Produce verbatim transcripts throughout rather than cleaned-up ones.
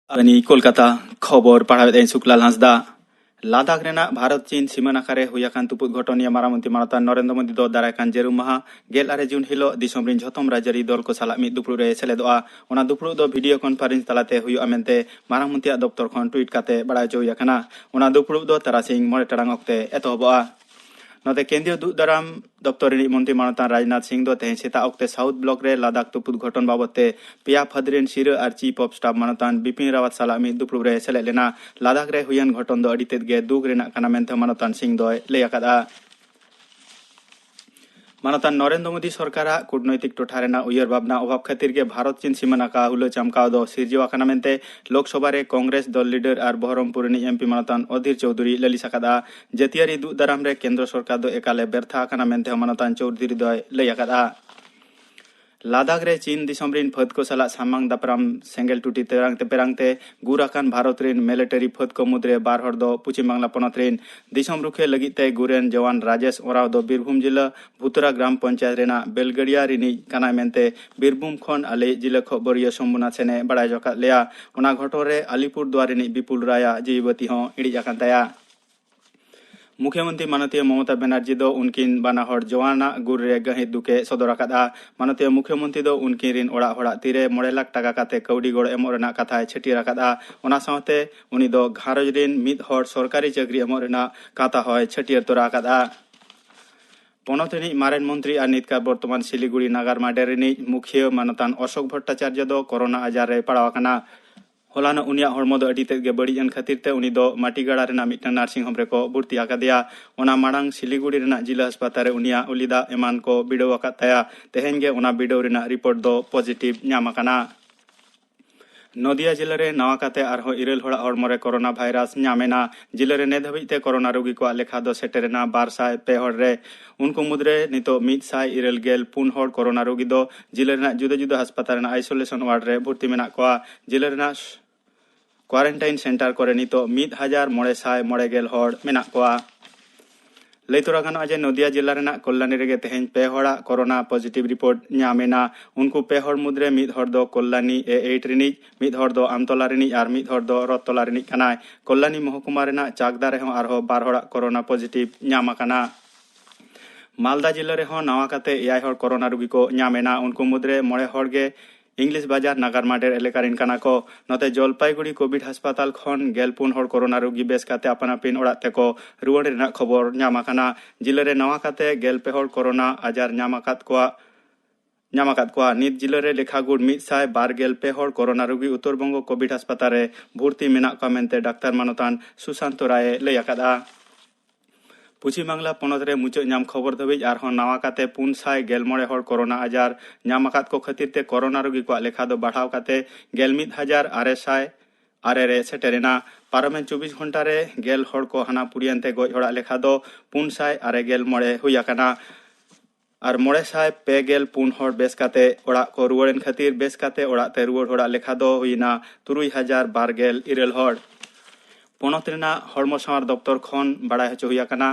ᱟᱠᱟᱥᱟᱵᱟᱱᱤ ᱠᱳᱞᱠᱟᱛᱟ᱾ ᱠᱷᱚᱵᱚᱨ ᱯᱟᱲᱦᱟᱣᱮᱫ ᱟᱹᱧ ᱥᱩᱠᱞᱟᱞ ᱦᱟᱸᱥᱫᱟ᱾ ᱞᱟᱫᱟᱠᱷ ᱨᱮᱱᱟᱜ ᱵᱷᱟᱨᱚᱛ ᱪᱤᱱ ᱥᱤᱢᱟᱹ ᱱᱟᱠᱷᱟ ᱨᱮ ᱦᱩᱭ ᱟᱠᱟᱱ ᱛᱩᱯᱩᱫ ᱜᱷᱚᱴᱚᱱ ᱱᱤᱭᱮ ᱢᱟᱨᱟᱝ ᱢᱚᱱᱛᱨᱤ ᱢᱟᱱᱚᱛᱟᱱ ᱱᱚᱨᱮᱱᱫᱨᱚ ᱢᱳᱫᱤ ᱫᱚ ᱫᱟᱨᱟᱭ ᱠᱟᱱ ᱡᱟᱹᱨᱩᱢ ᱢᱟᱦᱟ ᱜᱮᱞ ᱟᱨᱮ ᱡᱩᱱ ᱦᱤᱞᱳᱜ ᱫᱤᱥᱚᱢ ᱨᱤᱱ ᱡᱷᱚᱛᱚᱢ ᱨᱟᱡᱽᱟᱹᱨᱤ ᱫᱚᱞ ᱠᱚ ᱥᱟᱞᱟᱜ ᱢᱤᱫ ᱫᱩᱯᱲᱩᱵ ᱨᱮ ᱥᱮᱞᱮᱫᱚᱜᱼᱟ᱾ ᱚᱱᱟ ᱫᱩᱯᱲᱩᱵ ᱫᱚ ᱵᱷᱤᱰᱤᱭᱳ ᱠᱚᱱᱯᱷᱟᱨᱮᱱᱥ ᱛᱟᱞᱟᱛᱮ ᱦᱩᱭᱩᱜᱼᱟ ᱢᱮᱱᱛᱮ ᱢᱟᱨᱟᱝ ᱢᱚᱱᱛᱨᱤᱭᱟᱜ ᱫᱚᱯᱛᱚᱨ ᱠᱷᱚᱱ ᱴᱩᱭᱤᱴ ᱠᱟᱛᱮ ᱵᱟᱲᱟᱭ ᱦᱚᱪᱚ ᱦᱩᱭ ᱟᱠᱟᱱᱟ᱾ ᱚᱱᱟ ᱫᱩᱯᱲᱩᱵ ᱫᱚ ᱛᱟᱨᱟᱥᱤᱧ ᱢᱚᱬᱮ ᱴᱟᱲᱟᱝ ᱚᱠᱛᱮ ᱮᱛᱚᱦᱚᱵᱚᱜᱼᱟ᱾ ᱱᱚᱛᱮ ᱠᱮᱱᱫᱨᱤᱭᱚ ᱫᱩᱜ ᱫᱟᱨᱟᱢ ᱫᱚᱯᱛᱚᱨ ᱨᱤᱱᱤᱡ ᱢᱚᱱᱛᱨᱤ ᱢᱟᱱᱚᱛᱟᱱ ᱨᱟᱡᱽᱱᱟᱛᱷ ᱥᱤᱝ ᱫᱚ ᱛᱮᱦᱮᱧ ᱥᱮᱛᱟᱜ ᱚᱠᱛᱮ ᱥᱟᱣᱩᱛᱷ ᱵᱞᱚᱠ ᱨᱮ ᱞᱟᱫᱟᱠᱷ ᱛᱩᱯᱩᱫ ᱜᱷᱚᱴᱚᱱ ᱵᱟᱵᱚᱛ ᱛᱮ ᱯᱮᱭᱟ ᱯᱷᱟᱹᱫᱽ ᱨᱤᱱ ᱥᱤᱨᱟᱹ ᱟᱨ ᱪᱤᱯ ᱚᱯᱷ ᱥᱴᱟᱯ ᱢᱟᱱᱚᱛᱟᱱ ᱵᱤᱯᱤᱱ ᱨᱟᱣᱟᱛ ᱥᱟᱞᱟᱜ ᱢᱤᱫ ᱫᱩᱯᱲᱩᱵ ᱨᱮ ᱥᱮᱞᱮᱫ ᱞᱮᱱᱟ᱾ ᱞᱟᱫᱟᱠᱷ ᱨᱮ ᱦᱩᱭᱮᱱ ᱜᱷᱚᱴᱚᱱ ᱫᱚ ᱟᱹᱰᱤ ᱛᱮᱫ ᱜᱮ ᱫᱩᱠ ᱨᱮᱱᱟᱜ ᱠᱟᱱᱟ ᱢᱮᱱᱛᱮ ᱢᱟᱱᱚᱛᱟᱱ ᱥᱤᱝ ᱫᱚᱭ ᱞᱟᱹᱭ ᱟᱠᱟᱫᱼᱟ᱾ ᱢᱟᱱᱚᱛᱟᱱ ᱱᱚᱨᱮᱱᱫᱨᱚ ᱢᱳᱫᱤ ᱥᱚᱨᱠᱟᱨᱟᱜ ᱠᱩᱴᱱᱳᱭᱛᱤᱠ ᱴᱚᱴᱷᱟ ᱨᱮᱱᱟᱜ ᱩᱭᱦᱟᱹᱨ ᱵᱷᱟᱵᱽᱱᱟ ᱚᱵᱷᱟᱵᱽ ᱠᱷᱟᱹᱛᱤᱨ ᱜᱮ ᱵᱷᱟᱨᱚᱛ ᱪᱤᱱ ᱥᱤᱢᱟᱹ ᱱᱟᱠᱟ ᱦᱩᱞᱟᱹ ᱪᱟᱢᱠᱟᱣ ᱫᱚ ᱥᱤᱨᱡᱟᱹᱣ ᱟᱠᱟᱱᱟ ᱢᱮᱱᱛᱮ ᱞᱳᱠᱥᱚᱵᱷᱟ ᱨᱮ ᱠᱚᱝᱜᱨᱮᱥ ᱫᱚᱞ ᱞᱤᱰᱟᱨ ᱟᱨ ᱵᱚᱦᱚᱨᱚᱢᱯᱩᱨ ᱨᱤᱱᱤᱡ ᱮᱢᱯᱤ ᱢᱟᱱᱚᱛᱟᱱ ᱚᱫᱷᱤᱨ ᱪᱳᱣᱫᱷᱩᱨᱤ ᱞᱟᱹᱞᱤᱥ ᱟᱠᱟᱫᱼᱟ᱾ ᱡᱟᱹᱛᱤᱭᱟᱹᱨᱤ ᱫᱩᱜ ᱫᱟᱨᱟᱢ ᱨᱮ ᱠᱮᱱᱫᱨᱚ ᱥᱚᱨᱠᱟᱨ ᱫᱚ ᱮᱠᱟᱞᱮ ᱵᱮᱨᱛᱷᱟ ᱟᱠᱟᱱᱟ ᱢᱮᱱᱛᱮ ᱦᱚᱸ ᱢᱟᱱᱚᱛᱟᱱ ᱪᱳᱣᱫᱷᱩᱨᱤ ᱫᱚᱭ ᱞᱟᱹᱭ ᱟᱠᱟᱫᱼᱟ᱾ ᱞᱟᱫᱟᱠᱷ ᱨᱮ ᱪᱤᱱ ᱫᱤᱥᱚᱢ ᱨᱤᱱ ᱯᱷᱟᱹᱫ ᱠᱚ ᱥᱟᱞᱟᱜ ᱥᱟᱢᱟᱝ ᱫᱟᱯᱨᱟᱢ ᱥᱮᱸᱜᱮᱞ ᱴᱩᱴᱤ ᱛᱮᱨᱟᱝ ᱛᱮ ᱯᱮᱨᱟᱝ ᱛᱮ ᱜᱩᱨ ᱟᱠᱟᱱ ᱵᱷᱟᱨᱚᱛ ᱨᱤᱱ ᱢᱤᱞᱤᱴᱟᱨᱤ ᱯᱷᱟᱹᱫ ᱠᱚ ᱢᱩᱫᱽᱨᱮ ᱵᱟᱨ ᱦᱚᱲ ᱫᱚ ᱯᱚᱪᱷᱤᱢ ᱵᱟᱝᱞᱟ ᱯᱚᱱᱚᱛ ᱨᱤᱱ ᱫᱤᱥᱚᱢ ᱨᱩᱠᱷᱤᱭᱟᱹ ᱞᱟᱹᱜᱤᱫ ᱛᱮ ᱜᱩᱨᱮᱱ ᱡᱚᱣᱟᱱ ᱨᱟᱡᱮᱥ ᱳᱨᱟᱸᱣ ᱫᱚ ᱵᱤᱨᱵᱷᱩᱢ ᱡᱤᱞᱟᱹ ᱵᱷᱩᱛᱩᱨᱟ ᱜᱨᱟᱢ ᱯᱚᱧᱪᱟᱭᱮᱛ ᱨᱮᱱᱟᱜ ᱵᱮᱞᱜᱟᱲᱤᱭᱟ ᱨᱤᱱᱤᱡ ᱠᱟᱱᱟᱭ ᱢᱮᱱᱛᱮ ᱵᱤᱨᱵᱷᱩᱢ ᱠᱷᱚᱱ ᱟᱞᱮᱭᱤᱡ ᱡᱤᱞᱟᱹ ᱠᱷᱚᱵᱚᱨᱤᱭᱟᱹ ᱥᱚᱢᱵᱩᱱᱟᱛᱷ ᱥᱮᱱᱮ ᱵᱟᱲᱟᱭ ᱦᱚᱪᱚ ᱟᱠᱟᱫ ᱞᱮᱭᱟ᱾ ᱚᱱᱟ ᱜᱷᱚᱴᱚᱱ ᱨᱮ ᱟᱞᱤᱯᱩᱨ ᱫᱩᱣᱟᱨ ᱨᱤᱱᱤᱡ ᱵᱤᱯᱩᱞ ᱨᱟᱭᱟᱜ ᱡᱤᱣᱤ ᱵᱟᱹᱛᱤ ᱦᱚᱸ ᱤᱬᱤᱡ ᱟᱠᱟᱱ ᱛᱟᱭᱟ᱾ ᱢᱩᱠᱷᱭᱟᱹ ᱢᱚᱱᱛᱨᱤ ᱢᱟᱱᱚᱛᱤᱭᱟᱹ ᱢᱚᱢᱚᱛᱟ ᱵᱮᱱᱟᱨᱡᱤ ᱫᱚ ᱩᱱᱠᱤᱱ ᱵᱟᱱᱟ ᱦᱚᱲ ᱡᱚᱣᱟᱱᱟᱜ ᱜᱩᱨ ᱨᱮ ᱜᱟᱹᱦᱤᱨ ᱫᱩᱠᱮ ᱥᱚᱫᱚᱨ ᱟᱠᱟᱫᱼᱟ᱾ ᱢᱟᱱᱚᱛᱤᱭᱟᱹ ᱢᱩᱠᱷᱭᱟᱹ ᱢᱚᱱᱛᱨᱤ ᱫᱚ ᱩᱱᱠᱤᱱ ᱨᱤᱱ ᱚᱲᱟᱜ ᱦᱚᱲᱟᱜ ᱛᱤᱨᱮ ᱢᱚᱬᱮ ᱞᱟᱠᱷ ᱴᱟᱠᱟ ᱠᱟᱛᱮ ᱠᱟᱹᱣᱰᱤ ᱜᱚᱲᱚ ᱮᱢᱚᱜ ᱨᱮᱱᱟᱜ ᱠᱟᱛᱷᱟᱭ ᱪᱷᱟᱹᱴᱭᱟᱹᱨ ᱟᱠᱟᱫᱼᱟ᱾ ᱚᱱᱟ ᱥᱟᱶᱛᱮ ᱩᱱᱤ ᱫᱚ ᱜᱷᱟᱨᱚᱸᱡᱽ ᱨᱤᱱ ᱢᱤᱫ ᱦᱚᱲ ᱥᱚᱨᱠᱟᱨᱤ ᱪᱟᱹᱠᱨᱤ ᱮᱢᱚᱜ ᱨᱮᱱᱟᱜ ᱠᱟᱛᱷᱟ ᱦᱚᱸᱭ ᱪᱷᱟᱹᱴᱭᱟᱹᱨ ᱛᱚᱨᱟ ᱟᱠᱟᱫᱼᱟ᱾ ᱯᱚᱱᱚᱛ ᱨᱤᱱᱤᱡ ᱢᱟᱨᱮᱱ ᱢᱚᱱᱛᱨᱤ ᱟᱨ ᱱᱤᱛᱠᱟᱨ ᱵᱚᱨᱛᱚᱢᱟᱱ ᱥᱤᱞᱤᱜᱩᱲᱤ ᱱᱟᱜᱟᱨ ᱢᱟᱰᱮᱨ ᱨᱤᱱᱤᱡ ᱢᱩᱠᱷᱭᱟᱹ ᱢᱟᱱᱚᱛᱟᱱ ᱚᱥᱳᱠ ᱵᱷᱚᱴᱴᱟᱪᱟᱨᱡᱚ ᱫᱚ ᱠᱳᱨᱳᱱᱟ ᱟᱡᱟᱨ ᱨᱮᱭ ᱯᱟᱲᱟᱣ ᱟᱠᱟᱱᱟ᱾ ᱦᱚᱞᱟᱱᱚᱜ ᱩᱱᱤᱭᱟᱜ ᱦᱚᱲᱢᱚ ᱫᱚ ᱟᱹᱰᱤ ᱛᱮᱫ ᱜᱮ ᱵᱟᱹᱲᱤᱡ ᱮᱱ ᱠᱷᱟᱹᱛᱤᱨ ᱛᱮ ᱩᱱᱤ ᱫᱚ ᱢᱟᱴᱤᱜᱟᱲᱟ ᱨᱮᱱᱟᱜ ᱢᱤᱫᱴᱟᱝ ᱱᱟᱨᱥᱤᱝ ᱦᱳᱢ ᱨᱮᱠᱚ ᱵᱷᱚᱨᱛᱤ ᱟᱠᱟᱫᱮᱭᱟ᱾ ᱚᱱᱟ ᱢᱟᱲᱟᱝ ᱥᱤᱞᱤᱜᱩᱲᱤ ᱨᱮᱱᱟᱜ ᱡᱤᱞᱟ ᱦᱟᱥᱯᱟᱛᱟᱞ ᱨᱮ ᱩᱱᱤᱭᱟᱜ ᱩᱞᱤ ᱫᱟᱜ ᱮᱢᱟᱱ ᱠᱚ ᱵᱤᱰᱟᱹᱣ ᱟᱠᱟᱫ ᱛᱟᱭᱟ᱾ ᱛᱮᱦᱮᱧ ᱜᱮ ᱚᱱᱟ ᱵᱤᱰᱟᱹᱣ ᱨᱮᱱᱟᱜ ᱨᱤᱯᱳᱨᱴ ᱫᱚ ᱯᱚᱡᱤᱴᱤᱵᱷ ᱧᱟᱢ ᱟᱠᱟᱱᱟ᱾ ᱱᱚᱫᱤᱭᱟ ᱡᱤᱞᱟᱹ ᱨᱮ ᱱᱟᱣᱟ ᱠᱟᱛᱮ ᱟᱨᱦᱚᱸ ᱤᱨᱟᱹᱞ ᱦᱚᱲᱟᱜ ᱦᱚᱲᱢᱚ ᱨᱮ ᱠᱳᱨᱳᱱᱟ ᱵᱷᱟᱭᱨᱟᱥ ᱧᱟᱢ ᱮᱱᱟ᱾ ᱡᱤᱞᱟᱹ ᱨᱮ ᱱᱤᱛ ᱫᱷᱟᱹᱵᱤᱡ ᱛᱮ ᱠᱳᱨᱳᱱᱟ ᱨᱳᱜᱤ ᱠᱚᱣᱟᱜ ᱞᱮᱠᱷᱟ ᱫᱚ ᱥᱮᱴᱮᱨ ᱮᱱᱟ ᱵᱟᱨ ᱥᱟᱭ ᱯᱮ ᱦᱚᱲ ᱨᱮ᱾ ᱩᱱᱠᱩ ᱢᱩᱫᱽᱨᱮ ᱱᱤᱛᱚᱜ ᱢᱤᱫ ᱥᱟᱭ ᱤᱨᱟᱹᱞ ᱜᱮᱞ ᱯᱩᱱ ᱦᱚᱲ ᱠᱳᱨᱳᱱᱟ ᱨᱳᱜᱤ ᱫᱚ ᱡᱤᱞᱟᱹ ᱨᱮᱱᱟᱜ ᱡᱩᱫᱟᱹ ᱡᱩᱫᱟᱹ ᱦᱟᱥᱯᱟᱛᱟᱞ ᱨᱮᱱᱟᱜ ᱟᱭᱥᱳᱞᱮᱥᱚᱱ ᱣᱟᱨᱰ ᱨᱮ ᱵᱷᱚᱨᱛᱤ ᱢᱮᱱᱟᱜ ᱠᱚᱣᱟ᱾ ᱡᱤᱞᱟᱹ ᱨᱮᱱᱟᱜ ᱠᱣᱟᱨᱮᱱᱴᱟᱭᱤᱱ ᱥᱮᱱᱴᱟᱨ ᱠᱚᱨᱮ ᱱᱤᱛᱚᱜ ᱢᱤᱫ ᱦᱟᱡᱟᱨ ᱢᱚᱬᱮ ᱥᱟᱭ ᱢᱚᱬᱮ ᱜᱮᱞ ᱦᱚᱲ ᱢᱮᱱᱟᱜ ᱠᱚᱣᱟ᱾ ᱞᱟᱹᱭ ᱛᱚᱨᱟ ᱜᱟᱱᱚᱜᱼᱟ ᱡᱮ ᱱᱚᱫᱤᱭᱟ ᱡᱮᱞᱟ ᱨᱮᱱᱟᱜ ᱠᱚᱞᱞᱟᱱᱤ ᱨᱮᱜᱮ ᱛᱮᱦᱮᱧ ᱯᱮ ᱦᱚᱲᱟᱜ ᱠᱳᱨᱳᱱᱟ ᱯᱚᱡᱤᱴᱤᱵᱷ ᱨᱤᱯᱳᱨᱴ ᱧᱟᱢ ᱮᱱᱟ᱾ ᱩᱱᱠᱩ ᱯᱮ ᱦᱚᱲ ᱢᱩᱫᱽᱨᱮ ᱢᱤᱫ ᱦᱚᱲ ᱫᱚ ᱠᱚᱞᱞᱟᱱᱤ ᱮ ᱮᱭᱤᱴ ᱨᱤᱱᱤᱡ, ᱢᱤᱫ ᱦᱚᱲ ᱫᱚ ᱟᱢᱛᱚᱞᱟ ᱨᱤᱱᱤᱡ ᱟᱨ ᱢᱤᱫ ᱦᱚᱲ ᱫᱚ ᱨᱚᱛᱛᱚᱞᱟ ᱨᱤᱱᱤᱡ ᱠᱟᱱᱟᱭ᱾ ᱠᱚᱞᱞᱟᱱᱤ ᱢᱚᱦᱚᱠᱩᱢᱟ ᱨᱮᱱᱟᱜ ᱪᱟᱠᱫᱟ ᱨᱮᱦᱚᱸ ᱟᱨᱦᱚᱸ ᱵᱟᱨ ᱦᱚᱲᱟᱜ ᱠᱳᱨᱳᱱᱟ ᱯᱚᱡᱤᱴᱤᱵᱷ ᱧᱟᱢ ᱟᱠᱟᱱᱟ᱾ ᱢᱟᱞᱫᱟ ᱡᱮᱞᱟ ᱨᱮᱦᱚᱸ ᱱᱟᱣᱟ ᱠᱟᱛᱮ ᱮᱭᱟᱭ ᱦᱚᱲ ᱠᱳᱨᱳᱱᱟ ᱨᱩᱜᱤ ᱠᱚ ᱧᱟᱢ ᱮᱱᱟ᱾ ᱩᱱᱠᱩ ᱢᱩᱫᱽᱨᱮ ᱢᱚᱬᱮ ᱦᱚᱲ ᱜᱮ ᱤᱝᱞᱤᱥ ᱵᱟᱡᱟᱨ ᱱᱟᱜᱟᱨ ᱢᱟᱰᱮᱨ ᱮᱞᱟᱠᱟ ᱨᱮᱱ ᱠᱟᱱᱟ ᱠᱚ᱾ ᱱᱚᱛᱮ ᱡᱚᱞᱯᱟᱭᱜᱩᱲᱤ ᱠᱳᱵᱷᱤᱰ ᱦᱟᱥᱯᱟᱛᱟᱞ ᱠᱷᱚᱱ ᱜᱮᱞ ᱯᱩᱱ ᱦᱚᱲ ᱠᱳᱨᱳᱱᱟ ᱨᱩᱜᱤ ᱵᱮᱥ ᱠᱟᱛᱮ ᱟᱯᱟᱱ ᱟᱹᱯᱤᱱ ᱚᱲᱟᱜ ᱛᱮᱠᱚ ᱨᱩᱣᱟᱹᱲ ᱨᱮᱱᱟᱜ ᱠᱷᱚᱵᱚᱨ ᱧᱟᱢ ᱟᱠᱟᱱᱟ᱾ ᱡᱤᱞᱟᱹ ᱨᱮ ᱱᱟᱣᱟ ᱠᱟᱛᱮ ᱜᱮᱞ ᱯᱮ ᱦᱚᱲ ᱠᱳᱨᱳᱱᱟ ᱟᱡᱟᱨ ᱧᱟᱢ ᱟᱠᱟᱫ ᱠᱚᱣᱟ, ᱧᱟᱢ ᱟᱠᱟᱫ ᱠᱚᱣᱟ᱾ ᱱᱤᱛ ᱡᱤᱞᱟᱹ ᱨᱮ ᱞᱮᱠᱷᱟ ᱜᱩᱴ ᱢᱤᱫ ᱥᱟᱭ ᱵᱟᱨ ᱜᱮᱞ ᱯᱮ ᱦᱚᱲ ᱠᱳᱨᱳᱱᱟ ᱨᱩᱜᱤ ᱩᱛᱛᱚᱨ ᱵᱚᱝᱜᱚ ᱠᱳᱵᱷᱤᱰ ᱦᱟᱥᱯᱟᱛᱟᱞ ᱨᱮ ᱵᱷᱩᱨᱛᱤ ᱢᱮᱱᱟᱜ ᱠᱚᱣᱟ ᱢᱮᱱᱛᱮ ᱰᱟᱠᱛᱟᱨ ᱢᱟᱱᱚᱛᱟᱱ ᱥᱩᱥᱟᱱᱛᱚ ᱨᱟᱭ ᱮ ᱞᱟᱹᱭ ᱟᱠᱟᱫᱼᱟ᱾ ᱯᱚᱪᱷᱤᱢ ᱵᱟᱝᱞᱟ ᱯᱚᱱᱚᱛ ᱨᱮ ᱢᱩᱪᱟᱹᱫ ᱧᱟᱢ ᱠᱷᱚᱵᱚᱨ ᱫᱷᱟᱹᱵᱤᱡ ᱟᱨᱦᱚᱸ ᱱᱟᱣᱟ ᱠᱟᱛᱮ ᱯᱩᱱ ᱥᱟᱭ ᱜᱮᱞ ᱢᱚᱬᱮ ᱦᱚᱲ ᱠᱳᱨᱳᱱᱟ ᱟᱡᱟᱨ ᱧᱟᱢ ᱟᱠᱟᱫ ᱠᱚ ᱠᱷᱟᱹᱛᱤᱨ ᱛᱮ ᱠᱳᱨᱳᱱᱟ ᱨᱳᱜᱤ ᱠᱚᱣᱟᱜ ᱞᱮᱠᱷᱟ ᱫᱚ ᱵᱟᱲᱦᱟᱣ ᱠᱟᱛᱮ ᱜᱮᱞ ᱢᱤᱫ ᱦᱟᱡᱟᱨ ᱟᱨᱮ ᱥᱟᱭ ᱟᱨᱮ ᱨᱮ ᱥᱮᱴᱮᱨ ᱮᱱᱟ᱾ ᱯᱟᱨᱚᱢᱮᱱ ᱪᱚᱵᱵᱤᱥ ᱜᱷᱚᱱᱴᱟ ᱨᱮ ᱜᱮᱞ ᱦᱚᱲ ᱠᱚ ᱦᱟᱱᱟ ᱯᱩᱨᱤᱭᱟᱱ ᱛᱮ ᱜᱚᱡ ᱦᱚᱲᱟᱜ ᱞᱮᱠᱷᱟ ᱫᱚ ᱯᱩᱱ ᱥᱟᱭ ᱟᱨᱮ ᱜᱮᱞ ᱢᱚᱬᱮ ᱦᱩᱭ ᱟᱠᱟᱱᱟ᱾ ᱟᱨ ᱢᱚᱬᱮ ᱥᱟᱭ ᱯᱮ ᱜᱮᱞ ᱯᱩᱱ ᱦᱚᱲ ᱵᱮᱥ ᱠᱟᱛᱮ ᱚᱲᱟᱜ ᱠᱚ ᱨᱩᱣᱟᱹᱲ ᱮᱱ ᱠᱷᱟᱹᱛᱤᱨ ᱵᱮᱥ ᱠᱟᱛᱮ ᱚᱲᱟᱜ ᱛᱮ ᱨᱩᱣᱟᱹᱲ ᱦᱚᱲᱟᱜ ᱞᱮᱠᱷᱟ ᱫᱚ ᱦᱩᱭᱱᱟ ᱛᱩᱨᱩᱭ ᱦᱟᱡᱟᱨ ᱵᱟᱨ ᱜᱮᱞ ᱤᱨᱟᱹᱞ ᱦᱚᱲ᱾ ᱯᱚᱱᱚᱛ ᱨᱮᱱᱟᱜ ᱦᱚᱲᱢᱚ ᱥᱟᱶᱟᱨ ᱫᱚᱯᱛᱚᱨ ᱠᱷᱚᱱ ᱵᱟᱲᱟᱭ ᱦᱚᱪᱚ ᱦᱩᱭ ᱟᱠᱟᱱᱟ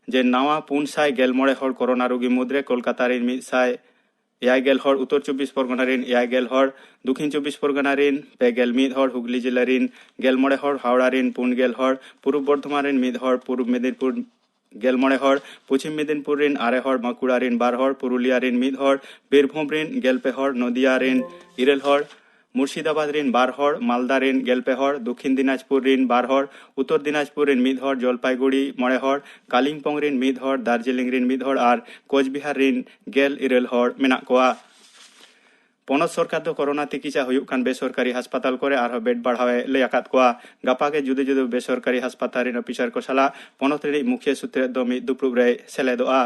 ᱡᱮ ᱱᱟᱣᱟ ᱯᱩᱱ ᱥᱟᱭ ᱜᱮᱞ ᱢᱚᱬᱮ ᱦᱚᱲ ᱠᱳᱨᱳᱱᱟ ᱨᱩᱜᱤ ᱢᱩᱫᱽᱨᱮ ᱠᱳᱞᱠᱟᱛᱟ ᱨᱤᱱ ᱢᱤᱫ ᱥᱟᱭ ᱮᱭᱟᱭ ᱜᱮᱞ ᱦᱚᱲ, ᱩᱛᱛᱚᱨ ᱪᱚᱵᱵᱤᱥ ᱯᱚᱨᱜᱚᱱᱟ ᱨᱤᱱ ᱮᱭᱟᱭ ᱜᱮᱞ ᱦᱚᱲ, ᱫᱚᱠᱷᱤᱱ ᱪᱚᱵᱵᱤᱥ ᱯᱚᱨᱜᱚᱱᱟ ᱨᱤᱱ ᱯᱮ ᱜᱮᱞ ᱢᱤᱫ ᱦᱚᱲ, ᱦᱩᱜᱽᱞᱤ ᱡᱮᱞᱟ ᱨᱤᱱ ᱜᱮᱞ ᱢᱚᱬᱮ ᱦᱚᱲ, ᱦᱟᱣᱲᱟ ᱨᱤᱱ ᱯᱩᱱ ᱜᱮᱞ ᱦᱚᱲ, ᱯᱩᱨᱩᱵ ᱵᱚᱨᱫᱷᱚᱢᱟᱱ ᱨᱤᱱ ᱢᱤᱫ ᱦᱚᱲ, ᱯᱩᱨᱩᱵ ᱢᱮᱫᱤᱱᱯᱩᱨ ᱜᱮᱞ ᱢᱚᱬᱮ ᱦᱚᱲ, ᱯᱚᱪᱷᱤᱢ ᱢᱮᱫᱤᱱᱯᱩᱨ ᱨᱤᱱ ᱟᱨᱮ ᱦᱚᱲ, ᱵᱟᱸᱠᱩᱲᱟ ᱨᱤᱱ ᱵᱟᱨ ᱦᱚᱲ, ᱯᱩᱨᱩᱞᱤᱭᱟ ᱨᱤᱱ ᱢᱤᱫ ᱦᱚᱲ, ᱵᱤᱨᱵᱷᱩᱢ ᱨᱤᱱ ᱜᱮᱞ ᱯᱮ ᱦᱚᱲ, ᱱᱚᱫᱤᱭᱟ ᱨᱤᱱ ᱤᱨᱟᱹᱞ ᱦᱚᱲ, ᱢᱩᱨᱥᱤᱫᱟᱵᱟᱫᱽ ᱨᱤᱱ ᱵᱟᱨ ᱦᱚᱲ, ᱢᱟᱞᱫᱟ ᱨᱤᱱ ᱜᱮᱞ ᱯᱮ ᱦᱚᱲ, ᱫᱚᱠᱷᱤᱱ ᱫᱤᱱᱟᱡᱽᱯᱩᱨ ᱨᱤᱱ ᱵᱟᱨ ᱦᱚᱲ, ᱩᱛᱛᱚᱨ ᱫᱤᱱᱟᱡᱽᱯᱩᱨ ᱨᱤᱱ ᱢᱤᱫ ᱦᱚᱲ, ᱡᱚᱞᱯᱟᱭᱜᱩᱲᱤ ᱢᱚᱬᱮ ᱦᱚᱲ, ᱠᱟᱞᱤᱢᱯᱚᱝ ᱨᱤᱱ ᱢᱤᱫ ᱦᱚᱲ, ᱫᱟᱨᱡᱤᱞᱤᱝ ᱨᱤᱱ ᱢᱤᱫ ᱦᱚᱲ ᱟᱨ ᱠᱳᱪᱵᱤᱦᱟᱨ ᱨᱤᱱ ᱜᱮᱞ ᱤᱨᱟᱹᱞ ᱦᱚᱲ ᱢᱮᱱᱟᱜ ᱠᱚᱣᱟ᱾ ᱯᱚᱱᱚᱛ ᱥᱚᱨᱠᱟᱨ ᱫᱚ ᱠᱳᱨᱳᱱᱟ ᱛᱤᱠᱤᱪᱷᱟ ᱦᱩᱭᱩᱜ ᱠᱟᱱ ᱵᱮᱥᱚᱨᱠᱟᱨᱤ ᱦᱟᱥᱯᱟᱛᱟᱞ ᱠᱚᱨᱮ ᱟᱨᱦᱚᱸ ᱵᱮᱰ ᱵᱟᱲᱦᱟᱣ ᱮ ᱞᱟᱹᱭ ᱟᱠᱟᱫ ᱠᱚᱣᱟ᱾ ᱜᱟᱯᱟ ᱜᱮ ᱡᱩᱫᱟᱹ ᱡᱩᱫᱟᱹ ᱵᱮᱥᱚᱨᱠᱟᱨᱤ ᱦᱟᱥᱯᱟᱛᱟᱞ ᱨᱤᱱ ᱚᱯᱷᱤᱥᱟᱨ ᱠᱚ ᱥᱟᱞᱟᱜ ᱯᱚᱱᱚᱛ ᱨᱤᱱᱤᱡ ᱢᱩᱠᱷᱤᱭᱟᱹ ᱥᱩᱛᱨᱮᱛ ᱫᱚ ᱢᱤᱫ ᱫᱩᱯᱲᱩᱵ ᱨᱮᱭ ᱥᱮᱞᱮᱫᱚᱜᱼᱟ᱾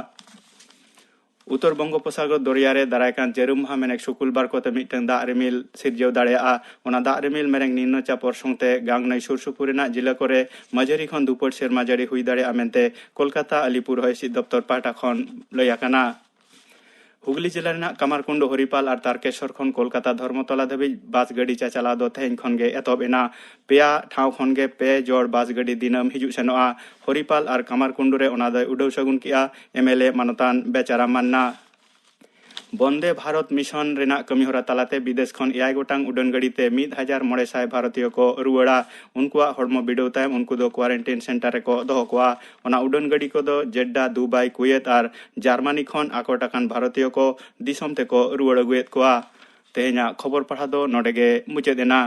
ᱩᱛᱛᱚᱨ ᱵᱚᱝᱜᱳᱯᱚᱥᱟᱜᱚᱨ ᱫᱚᱨᱭᱟ ᱨᱮ ᱫᱟᱨᱟᱭ ᱠᱟᱱ ᱡᱟᱹᱨᱩᱢ ᱢᱟᱦᱟ ᱢᱮᱱᱮᱠ ᱥᱩᱠᱩᱞᱵᱟᱨ ᱠᱚᱛᱮ ᱢᱤᱫᱴᱟᱝ ᱫᱟᱜ ᱨᱤᱢᱤᱞ ᱥᱤᱨᱡᱟᱹᱣ ᱫᱟᱲᱮᱭᱟᱜᱼᱟ᱾ ᱚᱱᱟ ᱫᱟᱜ ᱨᱤᱢᱤᱞ ᱢᱮᱨᱮᱝ ᱱᱤᱢᱱᱚ ᱪᱟᱯ ᱚᱨᱥᱚᱝ ᱛᱮ ᱜᱟᱝ ᱱᱟᱹᱭ ᱥᱩᱨ ᱥᱩᱯᱩᱨ ᱨᱮᱱᱟᱜ ᱡᱤᱞᱟᱹ ᱠᱚᱨᱮ ᱢᱟᱹᱡᱷᱟᱹᱨᱤ ᱠᱷᱚᱱ ᱫᱩᱯᱟᱹᱴ ᱥᱮᱨᱢᱟ ᱡᱟᱹᱲᱤ ᱦᱩᱭ ᱫᱟᱲᱮᱭᱟᱜᱼᱟ ᱢᱮᱱᱛᱮ ᱠᱳᱞᱠᱟᱛᱟ ᱟᱞᱤᱯᱩᱨ ᱦᱚᱭ ᱦᱤᱸᱥᱤᱫ ᱫᱚᱯᱛᱚᱨ ᱯᱟᱦᱴᱟ ᱠᱷᱚᱱ ᱞᱟᱹᱭ ᱟᱠᱟᱱᱟ᱾ ᱦᱩᱜᱽᱞᱤ ᱡᱮᱞᱟ ᱨᱮᱱᱟᱜ ᱠᱟᱢᱟᱨᱠᱩᱱᱰᱩ ᱦᱚᱨᱤᱯᱟᱞ ᱟᱨ ᱛᱟᱨᱠᱮᱥᱚᱨ ᱠᱷᱚᱱ ᱠᱳᱞᱠᱟᱛᱟ ᱫᱷᱚᱨᱢᱚᱛᱚᱞᱟ ᱫᱷᱟᱹᱵᱤᱡ ᱵᱟᱥ ᱜᱟᱹᱰᱤ ᱪᱟᱪᱟᱞᱟᱣ ᱫᱚ ᱛᱮᱦᱮᱧ ᱠᱷᱚᱱ ᱜᱮ ᱮᱛᱚᱦᱚᱵ ᱮᱱᱟ᱾ ᱯᱮᱭᱟ ᱴᱷᱟᱶ ᱠᱷᱚᱱ ᱜᱮ ᱯᱮ ᱡᱚᱲ ᱵᱟᱥ ᱜᱟᱹᱰᱤ ᱫᱤᱱᱟᱹᱢ ᱦᱤᱡᱩᱜ ᱥᱮᱱᱚᱜᱼᱟ᱾ ᱦᱚᱨᱤᱯᱟᱞ ᱟᱨ ᱠᱟᱢᱟᱨᱠᱩᱱᱰᱩ ᱨᱮ ᱚᱱᱟ ᱫᱚᱭ ᱩᱰᱟᱹᱣ ᱥᱟᱹᱜᱩᱱ ᱠᱮᱜᱼᱟ ᱮᱢ ᱮᱞ ᱮ ᱢᱟᱱᱚᱛᱟᱱ ᱵᱮᱪᱟᱨᱟᱢ ᱢᱟᱱᱱᱟ᱾ ᱵᱚᱱᱫᱮ ᱵᱷᱟᱨᱚᱛ ᱢᱤᱥᱚᱱ ᱨᱮᱱᱟᱜ ᱠᱟᱹᱢᱤᱦᱚᱨᱟ ᱛᱟᱞᱟᱛᱮ ᱵᱤᱫᱮᱥ ᱠᱷᱚᱱ ᱮᱭᱟᱭ ᱜᱚᱴᱟᱝ ᱩᱰᱟᱹᱱ ᱜᱟᱹᱰᱤ ᱛᱮ ᱢᱤᱫ ᱦᱟᱡᱟᱨ ᱢᱚᱬᱮ ᱥᱟᱭ ᱵᱷᱟᱨᱚᱛᱤᱭᱚ ᱠᱚ ᱨᱩᱣᱟᱹᱲᱟ᱾ ᱩᱱᱠᱩᱣᱟᱜ ᱦᱚᱲᱢᱚ ᱵᱤᱰᱟᱹᱣ ᱛᱟᱭᱚᱢ ᱩᱱᱠᱩ ᱫᱚ ᱠᱣᱟᱨᱮᱱᱴᱤᱱ ᱥᱮᱱᱴᱟᱨ ᱨᱮᱠᱚ ᱫᱚᱦᱚ ᱠᱚᱣᱟ᱾ ᱚᱱᱟ ᱩᱰᱟᱹᱱ ᱜᱟᱹᱰᱤ ᱠᱚᱫᱚ ᱡᱮᱰᱰᱟ, ᱫᱩᱵᱟᱭ, ᱠᱩᱭᱮᱛ ᱟᱨ ᱡᱟᱨᱢᱟᱱᱤ ᱠᱷᱚᱱ ᱟᱠᱚᱴ ᱟᱠᱟᱱ ᱵᱷᱟᱨᱚᱛᱤᱭᱚ ᱠᱚ ᱫᱤᱥᱚᱢ ᱛᱮᱠᱚ ᱨᱩᱣᱟᱹᱲ ᱟᱹᱜᱩᱭᱮᱫ ᱠᱚᱣᱟ᱾ ᱛᱮᱦᱮᱧᱟᱜ ᱠᱷᱚᱵᱚᱨ ᱯᱟᱲᱦᱟᱣ ᱫᱚ ᱱᱚᱰᱮ ᱜᱮ ᱢᱩᱪᱟᱹᱫ ᱮᱱᱟ᱾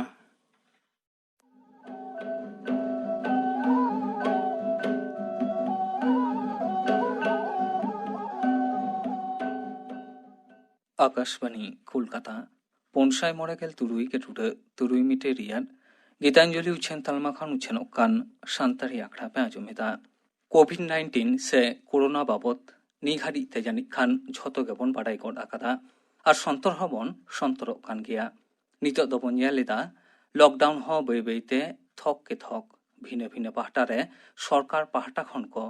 ᱟᱠᱟᱥᱵᱟᱱᱤ ᱠᱳᱞᱠᱟᱛᱟ, ᱯᱩᱱ ᱥᱟᱭ ᱢᱚᱬᱮ ᱜᱮᱞ ᱛᱩᱨᱩᱭ ᱜᱮ ᱴᱩᱰᱟᱹᱜ ᱛᱩᱨᱩᱭ ᱢᱤᱴᱟᱨ ᱨᱮᱭᱟᱜ ᱜᱤᱛᱟᱧᱡᱚᱞᱤ ᱩᱪᱷᱟᱹᱱ ᱛᱟᱞᱢᱟ ᱠᱷᱚᱱ ᱩᱪᱷᱟᱹᱱᱚᱜ ᱠᱟᱱ ᱥᱟᱱᱛᱟᱲᱤ ᱟᱠᱷᱲᱟ ᱯᱮ ᱟᱸᱡᱚᱢ ᱮᱫᱟ᱾ ᱠᱳᱵᱷᱤᱰ ᱱᱟᱭᱤᱱᱴᱤᱱ ᱥᱮ ᱠᱳᱨᱳᱱᱟ ᱵᱟᱵᱚᱛ ᱱᱤ ᱜᱷᱟᱹᱲᱤᱡ ᱛᱮ ᱡᱟᱹᱱᱤᱡ ᱠᱷᱟᱱ ᱡᱷᱚᱛᱚ ᱜᱮᱵᱚᱱ ᱵᱟᱰᱟᱭ ᱜᱚᱫ ᱟᱠᱟᱫᱟ᱾ ᱟᱨ ᱥᱚᱱᱛᱚᱨ ᱦᱚᱸᱵᱚᱱ ᱥᱚᱱᱛᱚᱨᱚᱜ ᱠᱟᱱ ᱜᱮᱭᱟ᱾ ᱱᱤᱛᱚᱜ ᱫᱚᱵᱚᱱ ᱧᱮᱞ ᱮᱫᱟ, ᱞᱚᱠᱰᱟᱣᱩᱱ ᱦᱚᱸ ᱵᱟᱹᱭ ᱵᱟᱹᱭ ᱛᱮ ᱛᱷᱚᱠ ᱠᱮ ᱛᱷᱚᱠ ᱵᱷᱤᱱᱟᱹ ᱵᱷᱤᱱᱟᱹ ᱯᱟᱦᱴᱟ ᱨᱮ ᱥᱚᱨᱠᱟᱨ ᱯᱟᱦᱴᱟ ᱠᱷᱚᱱ ᱠᱚ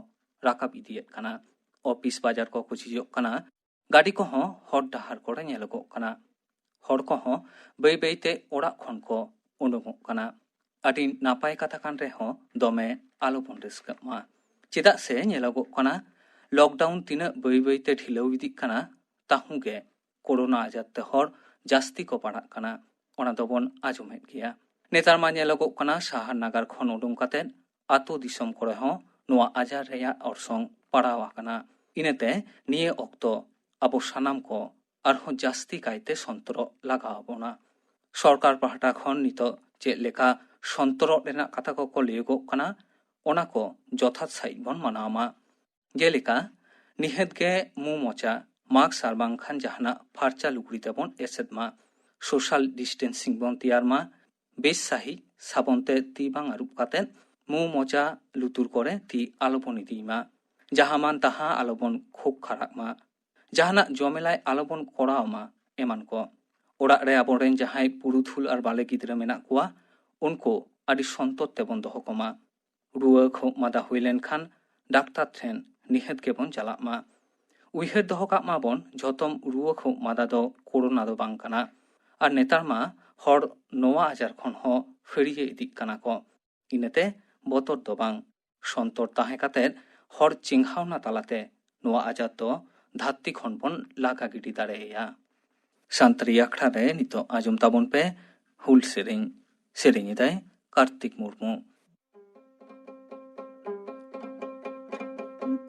ᱨᱟᱠᱟᱵ ᱤᱫᱤᱭᱮᱫ ᱠᱟᱱᱟ᱾ ᱚᱯᱷᱤᱥ ᱵᱟᱡᱟᱨ ᱠᱚ ᱠᱚ ᱡᱷᱤᱡᱚᱜ ᱠᱟᱱᱟ᱾ ᱜᱟᱹᱰᱤ ᱠᱚᱦᱚᱸ ᱦᱚᱨ ᱰᱟᱦᱟᱨ ᱠᱚᱨᱮ ᱧᱮᱞᱚᱜᱚᱜ ᱠᱟᱱᱟ᱾ ᱦᱚᱲ ᱠᱚᱦᱚᱸ ᱵᱟᱹᱭ ᱵᱟᱹᱭ ᱛᱮ ᱚᱲᱟᱜ ᱠᱷᱚᱱ ᱠᱚ ᱩᱰᱩᱝᱚᱜ ᱠᱟᱱᱟ᱾ ᱟᱹᱰᱤ ᱱᱟᱯᱟᱭ ᱠᱟᱛᱷᱟ ᱠᱟᱱ ᱨᱮᱦᱚᱸ ᱫᱚᱢᱮ ᱟᱞᱚᱵᱚᱱ ᱨᱟᱹᱥᱠᱟᱹᱜ ᱢᱟ᱾ ᱪᱮᱫᱟᱜ ᱥᱮ ᱧᱮᱞᱚᱜᱚᱜ ᱠᱟᱱᱟ, ᱞᱚᱠᱰᱟᱣᱩᱱ ᱛᱤᱱᱟᱹᱜ ᱵᱟᱹᱭ ᱵᱟᱹᱭ ᱛᱮ ᱰᱷᱤᱞᱟᱹᱣ ᱤᱫᱤᱜ ᱠᱟᱱᱟ, ᱛᱟᱦᱩᱸ ᱜᱮ ᱠᱳᱨᱳᱱᱟ ᱟᱡᱟᱨ ᱛᱮ ᱦᱚᱲ ᱡᱟᱹᱥᱛᱤ ᱠᱚ ᱯᱟᱲᱟᱜ ᱠᱟᱱᱟ᱾ ᱚᱱᱟ ᱫᱚᱵᱚᱱ ᱟᱸᱡᱚᱢᱮᱫ ᱜᱮᱭᱟ᱾ ᱱᱮᱛᱟᱨ ᱢᱟ ᱧᱮᱞᱚᱜᱚᱜ ᱠᱟᱱᱟ, ᱥᱟᱦᱟᱨ ᱱᱟᱜᱟᱨ ᱠᱷᱚᱱ ᱩᱰᱩᱝ ᱠᱟᱛᱮ ᱟᱛᱳ ᱫᱤᱥᱚᱢ ᱠᱚᱨᱮ ᱦᱚᱸ ᱱᱚᱣᱟ ᱟᱡᱟᱨ ᱨᱮᱭᱟᱜ ᱚᱨᱥᱚᱝ ᱯᱟᱲᱟᱣ ᱟᱠᱟᱱᱟ᱾ ᱤᱱᱟᱹᱛᱮ ᱱᱤᱭᱟᱹ ᱚᱠᱛᱚ ᱟᱵᱚ ᱥᱟᱱᱟᱢ ᱠᱚ ᱟᱨᱦᱚᱸ ᱡᱟᱹᱥᱛᱤ ᱠᱟᱭᱛᱮ ᱥᱚᱱᱛᱚᱨᱚᱜ ᱞᱟᱜᱟᱣ ᱟᱵᱚᱱᱟ᱾ ᱥᱚᱨᱠᱟᱨ ᱯᱟᱦᱴᱟ ᱠᱷᱚᱱ ᱱᱤᱛᱚᱜ ᱪᱮᱫ ᱞᱮᱠᱟ ᱥᱚᱱᱛᱚᱨᱚᱜ ᱨᱮᱱᱟᱜ ᱠᱟᱛᱷᱟ ᱠᱚᱠᱚ ᱞᱟᱹᱭᱚᱜᱚᱜ ᱠᱟᱱᱟ, ᱚᱱᱟ ᱠᱚ ᱡᱚᱛᱷᱟᱛ ᱥᱟᱺᱦᱤᱡ ᱵᱚᱱ ᱢᱟᱱᱟᱣ ᱢᱟ᱾ ᱡᱮᱞᱮᱠᱟ, ᱱᱤᱦᱟᱹᱛ ᱜᱮ ᱢᱩ ᱢᱚᱪᱟ, ᱢᱟᱥᱠ ᱟᱨ ᱵᱟᱝᱠᱷᱟᱱ ᱡᱟᱦᱟᱱᱟᱜ ᱯᱷᱟᱨᱪᱟ ᱞᱩᱜᱽᱲᱤ ᱛᱮᱵᱚᱱ ᱮᱥᱮᱫ ᱢᱟ᱾ ᱥᱳᱥᱟᱞ ᱰᱤᱥᱴᱮᱱᱥᱤᱝ ᱵᱚᱱ ᱛᱮᱭᱟᱨ ᱢᱟ᱾ ᱵᱮᱥ ᱥᱟᱺᱦᱤᱡ ᱥᱟᱵᱚᱱ ᱛᱮ ᱛᱤ ᱵᱟᱝ ᱟᱹᱨᱩᱵ ᱠᱟᱛᱮ ᱢᱩ ᱢᱚᱪᱟ ᱞᱩᱛᱩᱨ ᱠᱚᱨᱮ ᱛᱤ ᱟᱞᱚᱵᱚᱱ ᱤᱫᱤᱭ ᱢᱟ᱾ ᱡᱟᱦᱟᱸ ᱢᱟᱱ ᱛᱟᱦᱟᱸ ᱟᱞᱚᱵᱚᱱ ᱠᱷᱩᱵ ᱠᱷᱟᱨᱟᱜ ᱢᱟ᱾ ᱡᱟᱦᱟᱱᱟᱜ ᱡᱚᱢᱮᱞᱟᱭ ᱟᱞᱚᱵᱚᱱ ᱠᱚᱨᱟᱣ ᱢᱟ, ᱮᱢᱟᱱ ᱠᱚ᱾ ᱚᱲᱟᱜ ᱨᱮ ᱟᱵᱚᱨᱮᱱ ᱡᱟᱦᱟᱸᱭ ᱯᱩᱨᱩᱫᱷᱩᱞ ᱟᱨ ᱵᱟᱞᱮ ᱜᱤᱫᱽᱨᱟᱹ ᱢᱮᱱᱟᱜ ᱠᱚᱣᱟ, ᱩᱱᱠᱩ ᱟᱹᱰᱤ ᱥᱚᱱᱛᱚᱨ ᱛᱮᱵᱚᱱ ᱫᱚᱦᱚ ᱠᱚᱢᱟ᱾ ᱨᱩᱣᱟᱹ ᱠᱷᱩᱜ ᱢᱟᱫᱟ ᱦᱩᱭ ᱞᱮᱱᱠᱷᱟᱱ ᱰᱟᱠᱛᱟᱨ ᱴᱷᱮᱱ ᱱᱤᱦᱟᱹᱛ ᱜᱮᱵᱚᱱ ᱪᱟᱞᱟᱜ ᱢᱟ᱾ ᱩᱭᱦᱟᱹᱨ ᱫᱚᱦᱚ ᱠᱟᱜ ᱢᱟᱵᱚᱱ, ᱡᱷᱚᱛᱚᱢ ᱨᱩᱣᱟᱹ ᱠᱷᱩᱜ ᱢᱟᱫᱟ ᱫᱚ ᱠᱳᱨᱳᱱᱟ ᱫᱚ ᱵᱟᱝ ᱠᱟᱱᱟ᱾ ᱟᱨ ᱱᱮᱛᱟᱨ ᱢᱟ ᱦᱚᱲ ᱱᱚᱣᱟ ᱟᱡᱟᱨ ᱠᱷᱚᱱ ᱦᱚᱸ ᱯᱷᱟᱹᱲᱭᱟᱹ ᱤᱫᱤᱜ ᱠᱟᱱᱟ ᱠᱚ᱾ ᱤᱱᱟᱹᱛᱮ ᱵᱚᱛᱚᱨ ᱫᱚ ᱵᱟᱝ, ᱥᱚᱱᱛᱚᱨ ᱛᱟᱦᱮᱸ ᱠᱟᱛᱮ ᱦᱚᱲ ᱪᱮᱸᱜᱷᱟᱣᱱᱟ ᱛᱟᱞᱟᱛᱮ ᱱᱚᱣᱟ ᱟᱡᱟᱨ ᱫᱚ ᱫᱷᱟᱹᱨᱛᱤ ᱠᱷᱚᱱ ᱵᱚᱱ ᱞᱟᱜᱟ ᱜᱤᱰᱤ ᱫᱟᱲᱮᱭᱟᱭᱟ᱾ ᱥᱟᱱᱛᱟᱲᱤ ᱟᱠᱷᱲᱟ ᱨᱮ ᱱᱤᱛᱚᱜ ᱟᱸᱡᱚᱢ ᱛᱟᱵᱚᱱ ᱯᱮ ᱦᱩᱞ ᱥᱮᱨᱮᱧ᱾ ᱥᱮᱨᱮᱧ ᱮᱫᱟᱭ ᱠᱟᱨᱛᱤᱠ ᱢᱩᱨᱢᱩ᱾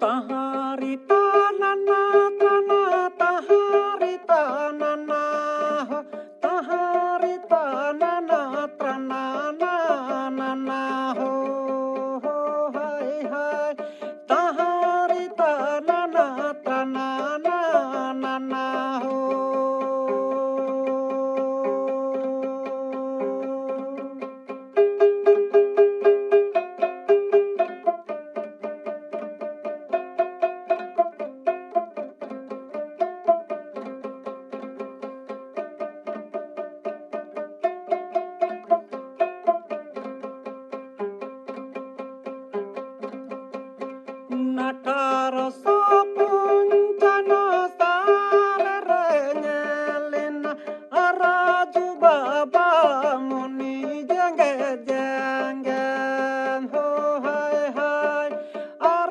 ᱛᱟᱦᱟᱨᱤ ᱛᱟᱱᱟᱱᱟ ᱛᱟᱱᱟ, ᱛᱟᱦᱟᱨᱤ ᱛᱟᱱᱟᱱᱟ ᱦᱚ, ᱛᱟᱦᱟᱨᱤ ᱛᱟᱱᱟᱱᱟ ᱛᱨᱟᱱᱟᱱᱟ ᱱᱟᱱᱟ ᱦᱚ, ᱦᱚ ᱦᱟᱭ ᱦᱟᱭ᱾ ᱛᱟᱦᱟᱨᱤ ᱛᱟᱱᱟᱱᱟ ᱛᱨᱟᱱᱟᱱᱟ ᱱᱟᱱᱟ ᱦᱚ᱾ ᱟᱴᱷᱟᱨᱚᱥᱚ ᱯᱚᱧᱪᱟᱱᱱᱚ ᱥᱟᱞ ᱨᱮ ᱧᱮᱞ ᱞᱮᱱᱟ ᱨᱟᱡᱩ ᱵᱟᱵᱟ ᱢᱩᱱᱤ ᱡᱮᱜᱮ ᱡᱮᱜᱮ ᱦᱳ ᱦᱟᱭ ᱦᱟᱭ᱾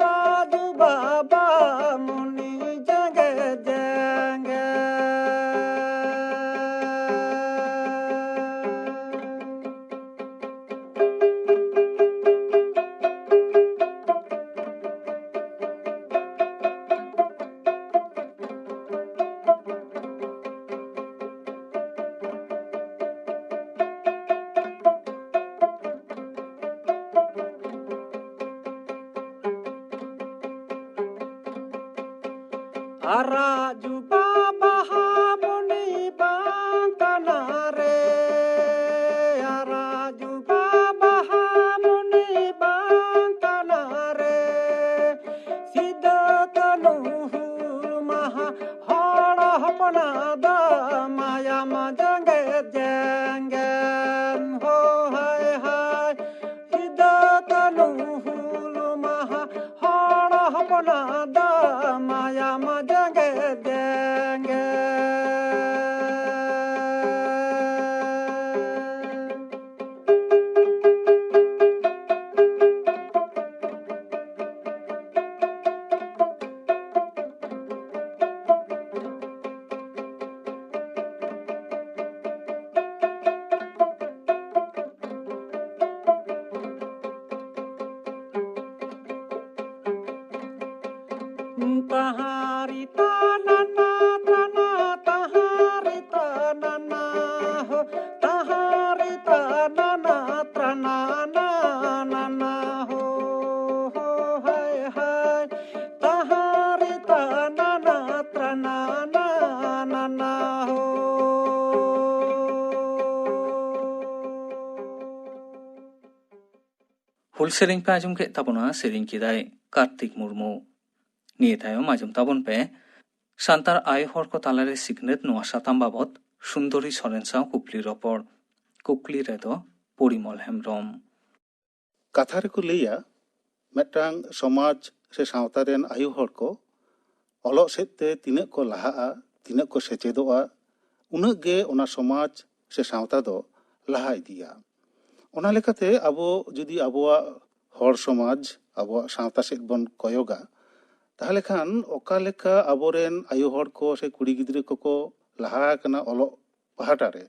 ᱨᱟᱡᱩ ᱵᱟᱵᱟ ᱢᱩᱱᱤ ᱡᱮᱜᱮ ᱡᱮᱜᱮ᱾ ᱟᱨᱟᱜ ᱡᱩᱵᱟ ᱵᱟᱦᱟ ᱢᱩᱱᱤ ᱵᱟᱝ ᱠᱟᱱᱟ ᱨᱮ, ᱟᱨᱟᱜ ᱡᱩᱵᱟ ᱵᱟᱦᱟ ᱢᱩᱱᱤ ᱵᱟᱝ ᱠᱟᱱᱟ ᱨᱮ᱾ ᱥᱤᱫᱟᱹ ᱠᱟᱹᱱᱦᱩ ᱦᱩᱞ ᱢᱟᱦᱟ ᱦᱚᱲ ᱦᱚᱯᱚᱱᱟᱜ ᱫᱚ ᱢᱟᱭᱟᱢ ᱡᱮᱜᱮᱫ ᱡᱮᱜᱮᱫ ᱦᱳ ᱦᱟᱭ ᱦᱟᱭ᱾ ᱥᱤᱫᱟᱹ ᱠᱟᱹᱱᱦᱩ ᱦᱩᱞ ᱢᱟᱦᱟ ᱦᱚᱲ ᱦᱚᱯᱚᱱᱟᱜ ᱫᱚ ᱢᱟᱭᱟᱢ Tahari tanana trana, tahari tanana ho, tahari tanana trana na na na ho, ho hai hai. Tahari tanana trana na na na ho. ᱦᱩᱞ ᱥᱮᱨᱮᱧ ᱯᱮ ᱟᱸᱡᱚᱢ ᱠᱮᱫ ᱛᱟᱵᱚᱱᱟ, ᱥᱮᱨᱮᱧ ᱠᱮᱫᱟᱭ ᱠᱟᱨᱛᱤᱠ ᱢᱩᱨᱢᱩ᱾ ᱱᱤᱭᱟᱹ ᱛᱟᱭᱚᱢ ᱟᱸᱡᱚᱢ ᱛᱟᱵᱚᱱ ᱯᱮ ᱥᱟᱱᱛᱟᱲ ᱟᱭᱳ ᱦᱚᱲ ᱠᱚ ᱛᱟᱞᱟᱨᱮ ᱥᱤᱠᱷᱱᱟᱹᱛ, ᱱᱚᱣᱟ ᱥᱟᱛᱟᱢ ᱵᱟᱵᱚᱛ ᱥᱩᱱᱫᱚᱨᱤ ᱥᱚᱨᱮᱱ ᱥᱟᱶ ᱠᱩᱠᱞᱤ ᱨᱚᱯᱚᱲ᱾ ᱠᱩᱠᱞᱤ ᱨᱮᱫᱚ ᱯᱚᱨᱤᱢᱚᱞ ᱦᱮᱢᱵᱨᱚᱢ᱾ ᱠᱟᱛᱷᱟ ᱨᱮᱠᱚ ᱞᱟᱹᱭᱟ, ᱢᱤᱫᱴᱟᱝ ᱥᱚᱢᱟᱡᱽ ᱥᱮ ᱥᱟᱶᱛᱟ ᱨᱮᱱ ᱟᱭᱳ ᱦᱚᱲ ᱠᱚ ᱚᱞᱚᱜ ᱥᱮᱫ ᱛᱮ ᱛᱤᱱᱟᱹᱜ ᱠᱚ ᱞᱟᱦᱟᱜᱼᱟ, ᱛᱤᱱᱟᱹᱜ ᱠᱚ ᱥᱮᱪᱮᱫᱚᱜᱼᱟ, ᱩᱱᱟᱹᱜ ᱜᱮ ᱚᱱᱟ ᱥᱚᱢᱟᱡᱽ ᱥᱮ ᱥᱟᱶᱛᱟ ᱫᱚ ᱞᱟᱦᱟ ᱤᱫᱤᱜᱼᱟ᱾ ᱚᱱᱟ ᱞᱮᱠᱟᱛᱮ ᱟᱵᱚ ᱡᱩᱫᱤ ᱟᱵᱚᱣᱟᱜ ᱦᱚᱲ ᱥᱚᱢᱟᱡᱽ, ᱟᱵᱚᱣᱟᱜ ᱥᱟᱶᱛᱟ ᱥᱮᱫ ᱵᱚᱱ ᱠᱚᱭᱚᱜᱟ, ᱛᱟᱦᱚᱞᱮ ᱠᱷᱟᱱ ᱚᱠᱟ ᱞᱮᱠᱟ ᱟᱵᱚᱨᱮᱱ ᱟᱭᱳ ᱦᱚᱲ ᱠᱚ ᱥᱮ ᱠᱩᱲᱤ ᱜᱤᱫᱽᱨᱟᱹ ᱠᱚᱠᱚ ᱞᱟᱦᱟ ᱟᱠᱟᱱᱟ ᱚᱞᱚᱜ ᱯᱟᱦᱴᱟ ᱨᱮ,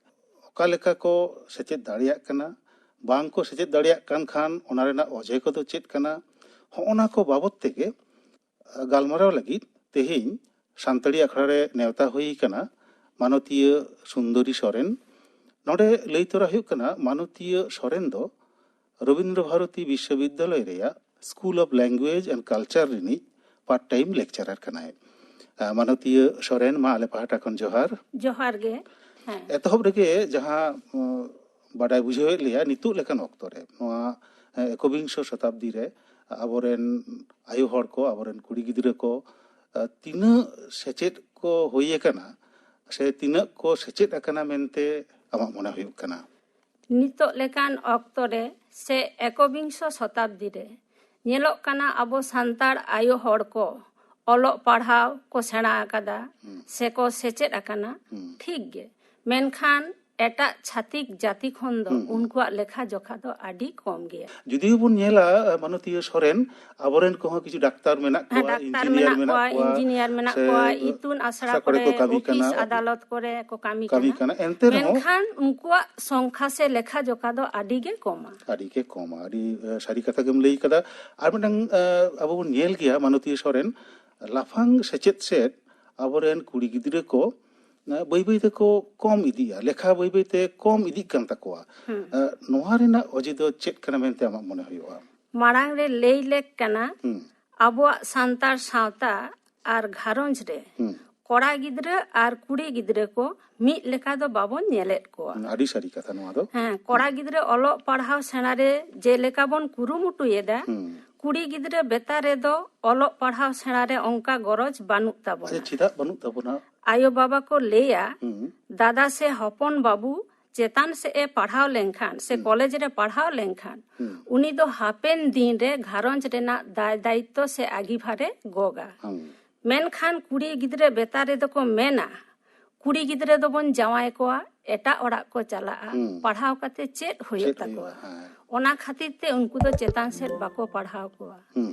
ᱚᱠᱟ ᱞᱮᱠᱟ ᱠᱚ ᱥᱮᱪᱮᱫ ᱫᱟᱲᱮᱭᱟᱜ ᱠᱟᱱᱟ, ᱵᱟᱝ ᱠᱚ ᱥᱮᱪᱮᱫ ᱫᱟᱲᱮᱭᱟᱜ ᱠᱟᱱ ᱠᱷᱟᱱ ᱚᱱᱟ ᱨᱮᱱᱟᱜ ᱚᱡᱮ ᱠᱚᱫᱚ ᱪᱮᱫ ᱠᱟᱱᱟ, ᱦᱚᱸᱜᱼᱚ ᱱᱟ ᱠᱚ ᱵᱟᱵᱚᱛ ᱛᱮᱜᱮ ᱜᱟᱞᱢᱟᱨᱟᱣ ᱞᱟᱹᱜᱤᱫ ᱛᱮᱦᱮᱧ ᱥᱟᱱᱛᱟᱲᱤ ᱟᱠᱷᱲᱟ ᱨᱮ ᱱᱮᱣᱛᱟ ᱦᱩᱭ ᱟᱠᱟᱱᱟ ᱢᱟᱱᱚᱛᱤᱭᱟᱹ ᱥᱩᱱᱫᱚᱨᱤ ᱥᱚᱨᱮᱱ᱾ ᱱᱚᱰᱮ ᱞᱟᱹᱭ ᱛᱚᱨᱟ ᱦᱩᱭᱩᱜ ᱠᱟᱱᱟ, ᱢᱟᱱᱚᱛᱤᱭᱟᱹ ᱥᱚᱨᱮᱱ ᱫᱚ ᱨᱚᱵᱤᱱᱫᱨᱚ ᱵᱷᱟᱨᱚᱛᱤ ᱵᱤᱥᱥᱚᱵᱤᱫᱽᱫᱟᱞᱚᱭ ᱨᱮᱭᱟᱜ School of Language and Culture ᱨᱤᱱᱤᱡ part time lecturer ᱠᱟᱱᱟᱭ᱾ ᱟᱨ ᱢᱟᱱᱚᱛᱤᱭᱟᱹ ᱥᱚᱨᱮᱱ, ᱢᱟ ᱟᱞᱮ ᱯᱟᱦᱴᱟ ᱠᱷᱚᱱ ᱡᱚᱦᱟᱨ᱾ ᱡᱚᱦᱟᱨ ᱜᱮ᱾ ᱦᱮᱸ᱾ ᱮᱛᱚᱦᱚᱵ ᱨᱮᱜᱮ ᱡᱟᱦᱟᱸ, ᱩᱸ, ᱵᱟᱰᱟᱭ ᱵᱩᱡᱷᱟᱹᱣᱮᱫ ᱞᱮᱭᱟ, ᱱᱤᱛᱚᱜ ᱞᱮᱠᱟᱱ ᱚᱠᱛᱚ ᱨᱮ ᱱᱚᱣᱟ, ᱮ, ᱮᱠᱚᱵᱤᱝᱥᱚ ᱥᱚᱛᱟᱵᱫᱤ ᱨᱮ ᱟᱵᱚᱨᱮᱱ ᱟᱭᱳ ᱦᱚᱲ ᱠᱚ, ᱟᱵᱚᱨᱮᱱ ᱠᱩᱲᱤ ᱜᱤᱫᱽᱨᱟᱹ ᱠᱚ, ᱮ, ᱛᱤᱱᱟᱹᱜ ᱥᱮᱪᱮᱫ ᱠᱚ ᱦᱩᱭ ᱟᱠᱟᱱᱟ ᱥᱮ ᱛᱤᱱᱟᱹᱜ ᱠᱚ ᱥᱮᱪᱮᱫ ᱟᱠᱟᱱᱟ ᱢᱮᱱᱛᱮ ᱟᱢᱟᱜ ᱢᱚᱱᱮ ᱦᱩᱭᱩᱜ ᱠᱟᱱᱟ? ᱱᱤᱛᱚᱜ ᱞᱮᱠᱟᱱ ᱚᱠᱛᱚ ᱨᱮ ᱥᱮ ᱮᱠᱚᱵᱤᱝᱥᱚ ᱥᱚᱛᱟᱵᱫᱤ ᱨᱮ ᱧᱮᱞᱚᱜ ᱠᱟᱱᱟ, ᱟᱵᱚ ᱥᱟᱱᱛᱟᱲ ᱟᱭᱳ ᱦᱚᱲ ᱠᱚ ᱚᱞᱚᱜ ᱯᱟᱲᱦᱟᱣ ᱠᱚ ᱥᱮᱬᱟ ᱟᱠᱟᱫᱟ, ᱦᱩᱸ᱾ ᱥᱮᱠᱚ ᱥᱮᱪᱮᱫ ᱟᱠᱟᱱᱟ, ᱦᱩᱸ᱾ ᱴᱷᱤᱠ ᱜᱮ, ᱢᱮᱱᱠᱷᱟᱱ ᱮᱴᱟᱜ ᱪᱷᱟᱹᱛᱤᱠ ᱡᱟᱹᱛᱤ ᱠᱷᱚᱱ ᱫᱚ ᱦᱩᱸ, ᱦᱩᱸ᱾ ᱩᱱᱠᱩᱣᱟᱜ ᱞᱮᱠᱷᱟ ᱡᱚᱠᱷᱟ ᱫᱚ ᱟᱹᱰᱤ ᱠᱚᱢ ᱜᱮᱭᱟ᱾ ᱡᱩᱫᱤ ᱵᱚᱱ ᱧᱮᱞᱟ, ᱢᱟᱱᱚᱛᱤᱭᱟᱹ ᱥᱚᱨᱮᱱ, ᱟᱵᱚᱨᱮᱱ ᱠᱚᱦᱚᱸ ᱠᱤᱪᱷᱩ ᱰᱟᱠᱛᱟᱨ ᱢᱮᱱᱟᱜ ᱦᱮᱸ, ᱠᱚᱣᱟ, ᱰᱟᱠᱛᱟᱨ ᱤᱧᱡᱤᱱᱤᱭᱟᱨ ᱢᱮᱱᱟᱜ ᱢᱮᱱᱟᱜ ᱠᱚᱣᱟ, ᱠᱚᱣᱟ, ᱤᱧᱡᱤᱱᱤᱭᱟᱨ ᱢᱮᱱᱟᱜ ᱥᱮ ᱠᱚᱣᱟ, ᱤᱛᱩᱱ ᱟᱥᱲᱟ ᱟᱥᱲᱟ ᱠᱚᱨᱮ ᱠᱚᱨᱮ, ᱠᱚ ᱠᱟᱹᱢᱤ ᱚᱯᱷᱤᱥ ᱠᱟᱱᱟ, ᱟᱫᱟᱞᱚᱛ ᱠᱚᱨᱮ ᱠᱚ ᱠᱟᱹᱢᱤ ᱠᱟᱹᱢᱤ ᱠᱟᱱᱟ᱾ ᱠᱟᱱᱟ᱾ ᱮᱱᱛᱮ ᱨᱮᱦᱚᱸ ᱢᱮᱱᱠᱷᱟᱱ ᱩᱱᱠᱩᱣᱟᱜ ᱥᱚᱝᱠᱷᱟ ᱥᱮ ᱞᱮᱠᱷᱟ ᱡᱚᱠᱷᱟ ᱫᱚ ᱟᱹᱰᱤ ᱜᱮ ᱠᱚᱢᱟ᱾ ᱟᱹᱰᱤ ᱜᱮ ᱠᱚᱢᱟ᱾ ᱟᱹᱰᱤ, ᱮ, ᱥᱟᱹᱨᱤ ᱠᱟᱛᱷᱟ ᱜᱮᱢ ᱞᱟᱹᱭ ᱠᱟᱫᱟ᱾ ᱟᱨ ᱢᱤᱫᱴᱟᱝ, ᱮ, ᱟᱵᱚ ᱵᱚᱱ ᱧᱮᱞ ᱜᱮᱭᱟ, ᱢᱟᱱᱚᱛᱤᱭᱟᱹ ᱥᱚᱨᱮᱱ, ᱞᱟᱯᱷᱟᱝ ᱥᱮᱪᱮᱫ ᱥᱮᱫ ᱟᱵᱚᱨᱮᱱ ᱠᱩᱲᱤ ᱜᱤᱫᱽᱨᱟᱹ ᱠᱚ ᱵᱟᱹᱭ ᱵᱟᱹᱭ ᱛᱮᱠᱚ ᱠᱚᱢ ᱤᱫᱤᱜᱼᱟ, ᱞᱮᱠᱷᱟ ᱵᱟᱹᱭ ᱵᱟᱹᱭ ᱛᱮ ᱠᱚᱢ ᱤᱫᱤᱜ ᱠᱟᱱ ᱛᱟᱠᱚᱣᱟ᱾ ᱱᱚᱣᱟ ᱨᱮᱱᱟᱜ ᱚᱡᱮ ᱫᱚ ᱪᱮᱫ ᱠᱟᱱᱟ ᱢᱮᱱᱛᱮ ᱟᱢᱟᱜ ᱢᱚᱱᱮ ᱦᱩᱭᱩᱜᱼᱟ? ᱢᱟᱲᱟᱝ ᱨᱮ ᱞᱟᱹᱭ ᱞᱮᱠ ᱠᱟᱱᱟ, ᱟᱵᱚᱣᱟᱜ ᱥᱟᱱᱛᱟᱲ ᱥᱟᱶᱛᱟ ᱟᱨ ᱜᱷᱟᱨᱚᱸᱡᱽ ᱨᱮ ᱠᱚᱲᱟ ᱜᱤᱫᱽᱨᱟᱹ ᱟᱨ ᱠᱩᱲᱤ ᱜᱤᱫᱽᱨᱟᱹ ᱠᱚ ᱢᱤᱫ ᱞᱮᱠᱟ ᱫᱚ ᱵᱟᱵᱚᱱ ᱧᱮᱞᱮᱫ ᱠᱚᱣᱟ᱾ ᱟᱹᱰᱤ ᱥᱟᱹᱨᱤ ᱠᱟᱛᱷᱟ ᱱᱚᱣᱟ ᱫᱚ᱾ ᱦᱮᱸ, ᱠᱚᱲᱟ ᱜᱤᱫᱽᱨᱟᱹ ᱚᱞᱚᱜ ᱯᱟᱲᱦᱟᱣ ᱥᱮᱬᱟ ᱨᱮ ᱡᱮᱞᱮᱠᱟ ᱵᱚᱱ ᱠᱩᱨᱩᱢᱩᱴᱩᱭᱮᱫᱟ, ᱠᱩᱲᱤ ᱜᱤᱫᱽᱨᱟᱹ ᱵᱮᱛᱟ ᱨᱮᱫᱚ ᱚᱞᱚᱜ ᱯᱟᱲᱦᱟᱣ ᱥᱮᱬᱟ ᱨᱮ ᱚᱱᱠᱟ ᱜᱚᱨᱚᱡᱽ ᱵᱟᱹᱱᱩᱜ ᱛᱟᱵᱚᱱᱟ᱾ ᱪᱮᱫᱟᱜ ᱵᱟᱹᱱᱩᱜ ᱛᱟᱵᱚᱱᱟ? ᱟᱭᱳ ᱵᱟᱵᱟ ᱠᱚ ᱞᱟᱹᱭᱟ, ᱫᱟᱫᱟ ᱥᱮ ᱦᱚᱯᱚᱱ ᱵᱟᱹᱵᱩ ᱪᱮᱛᱟᱱ ᱥᱮᱫ ᱮ ᱯᱟᱲᱦᱟᱣ ᱞᱮᱱᱠᱷᱟᱱ ᱥᱮ ᱠᱚᱞᱮᱡᱽ ᱨᱮ ᱯᱟᱲᱦᱟᱣ ᱞᱮᱱᱠᱷᱟᱱ ᱩᱱᱤ ᱫᱚ ᱦᱟᱯᱮᱱ ᱫᱤᱱ ᱨᱮ ᱜᱷᱟᱨᱚᱸᱡᱽ ᱨᱮᱱᱟᱜ ᱫᱟᱭ ᱫᱟᱭᱤᱛᱛᱚ ᱥᱮ ᱟᱹᱜᱤᱵᱷᱟᱨᱮ ᱜᱚᱜᱟ᱾ ᱢᱮᱱᱠᱷᱟᱱ ᱠᱩᱲᱤ ᱜᱤᱫᱽᱨᱟᱹ ᱵᱮᱛᱟ ᱨᱮᱫᱚ ᱠᱚ ᱢᱮᱱᱟ, ᱠᱩᱲᱤ ᱜᱤᱫᱽᱨᱟᱹ ᱫᱚᱵᱚᱱ ᱡᱟᱶᱟᱭ ᱠᱚᱣᱟ, ᱮᱴᱟᱜ ᱚᱲᱟᱜ ᱠᱚ ᱪᱟᱞᱟᱜᱼᱟ, ᱯᱟᱲᱦᱟᱣ ᱠᱟᱛᱮ ᱪᱮᱫ ᱦᱩᱭᱩᱜ ᱛᱟᱠᱚᱣᱟ? ᱚᱱᱟ ᱠᱷᱟᱹᱛᱤᱨ ᱛᱮ ᱩᱱᱠᱩ ᱫᱚ ᱪᱮᱛᱟᱱ ᱥᱮᱫ ᱵᱟᱠᱚ ᱯᱟᱲᱦᱟᱣ ᱠᱚᱣᱟ᱾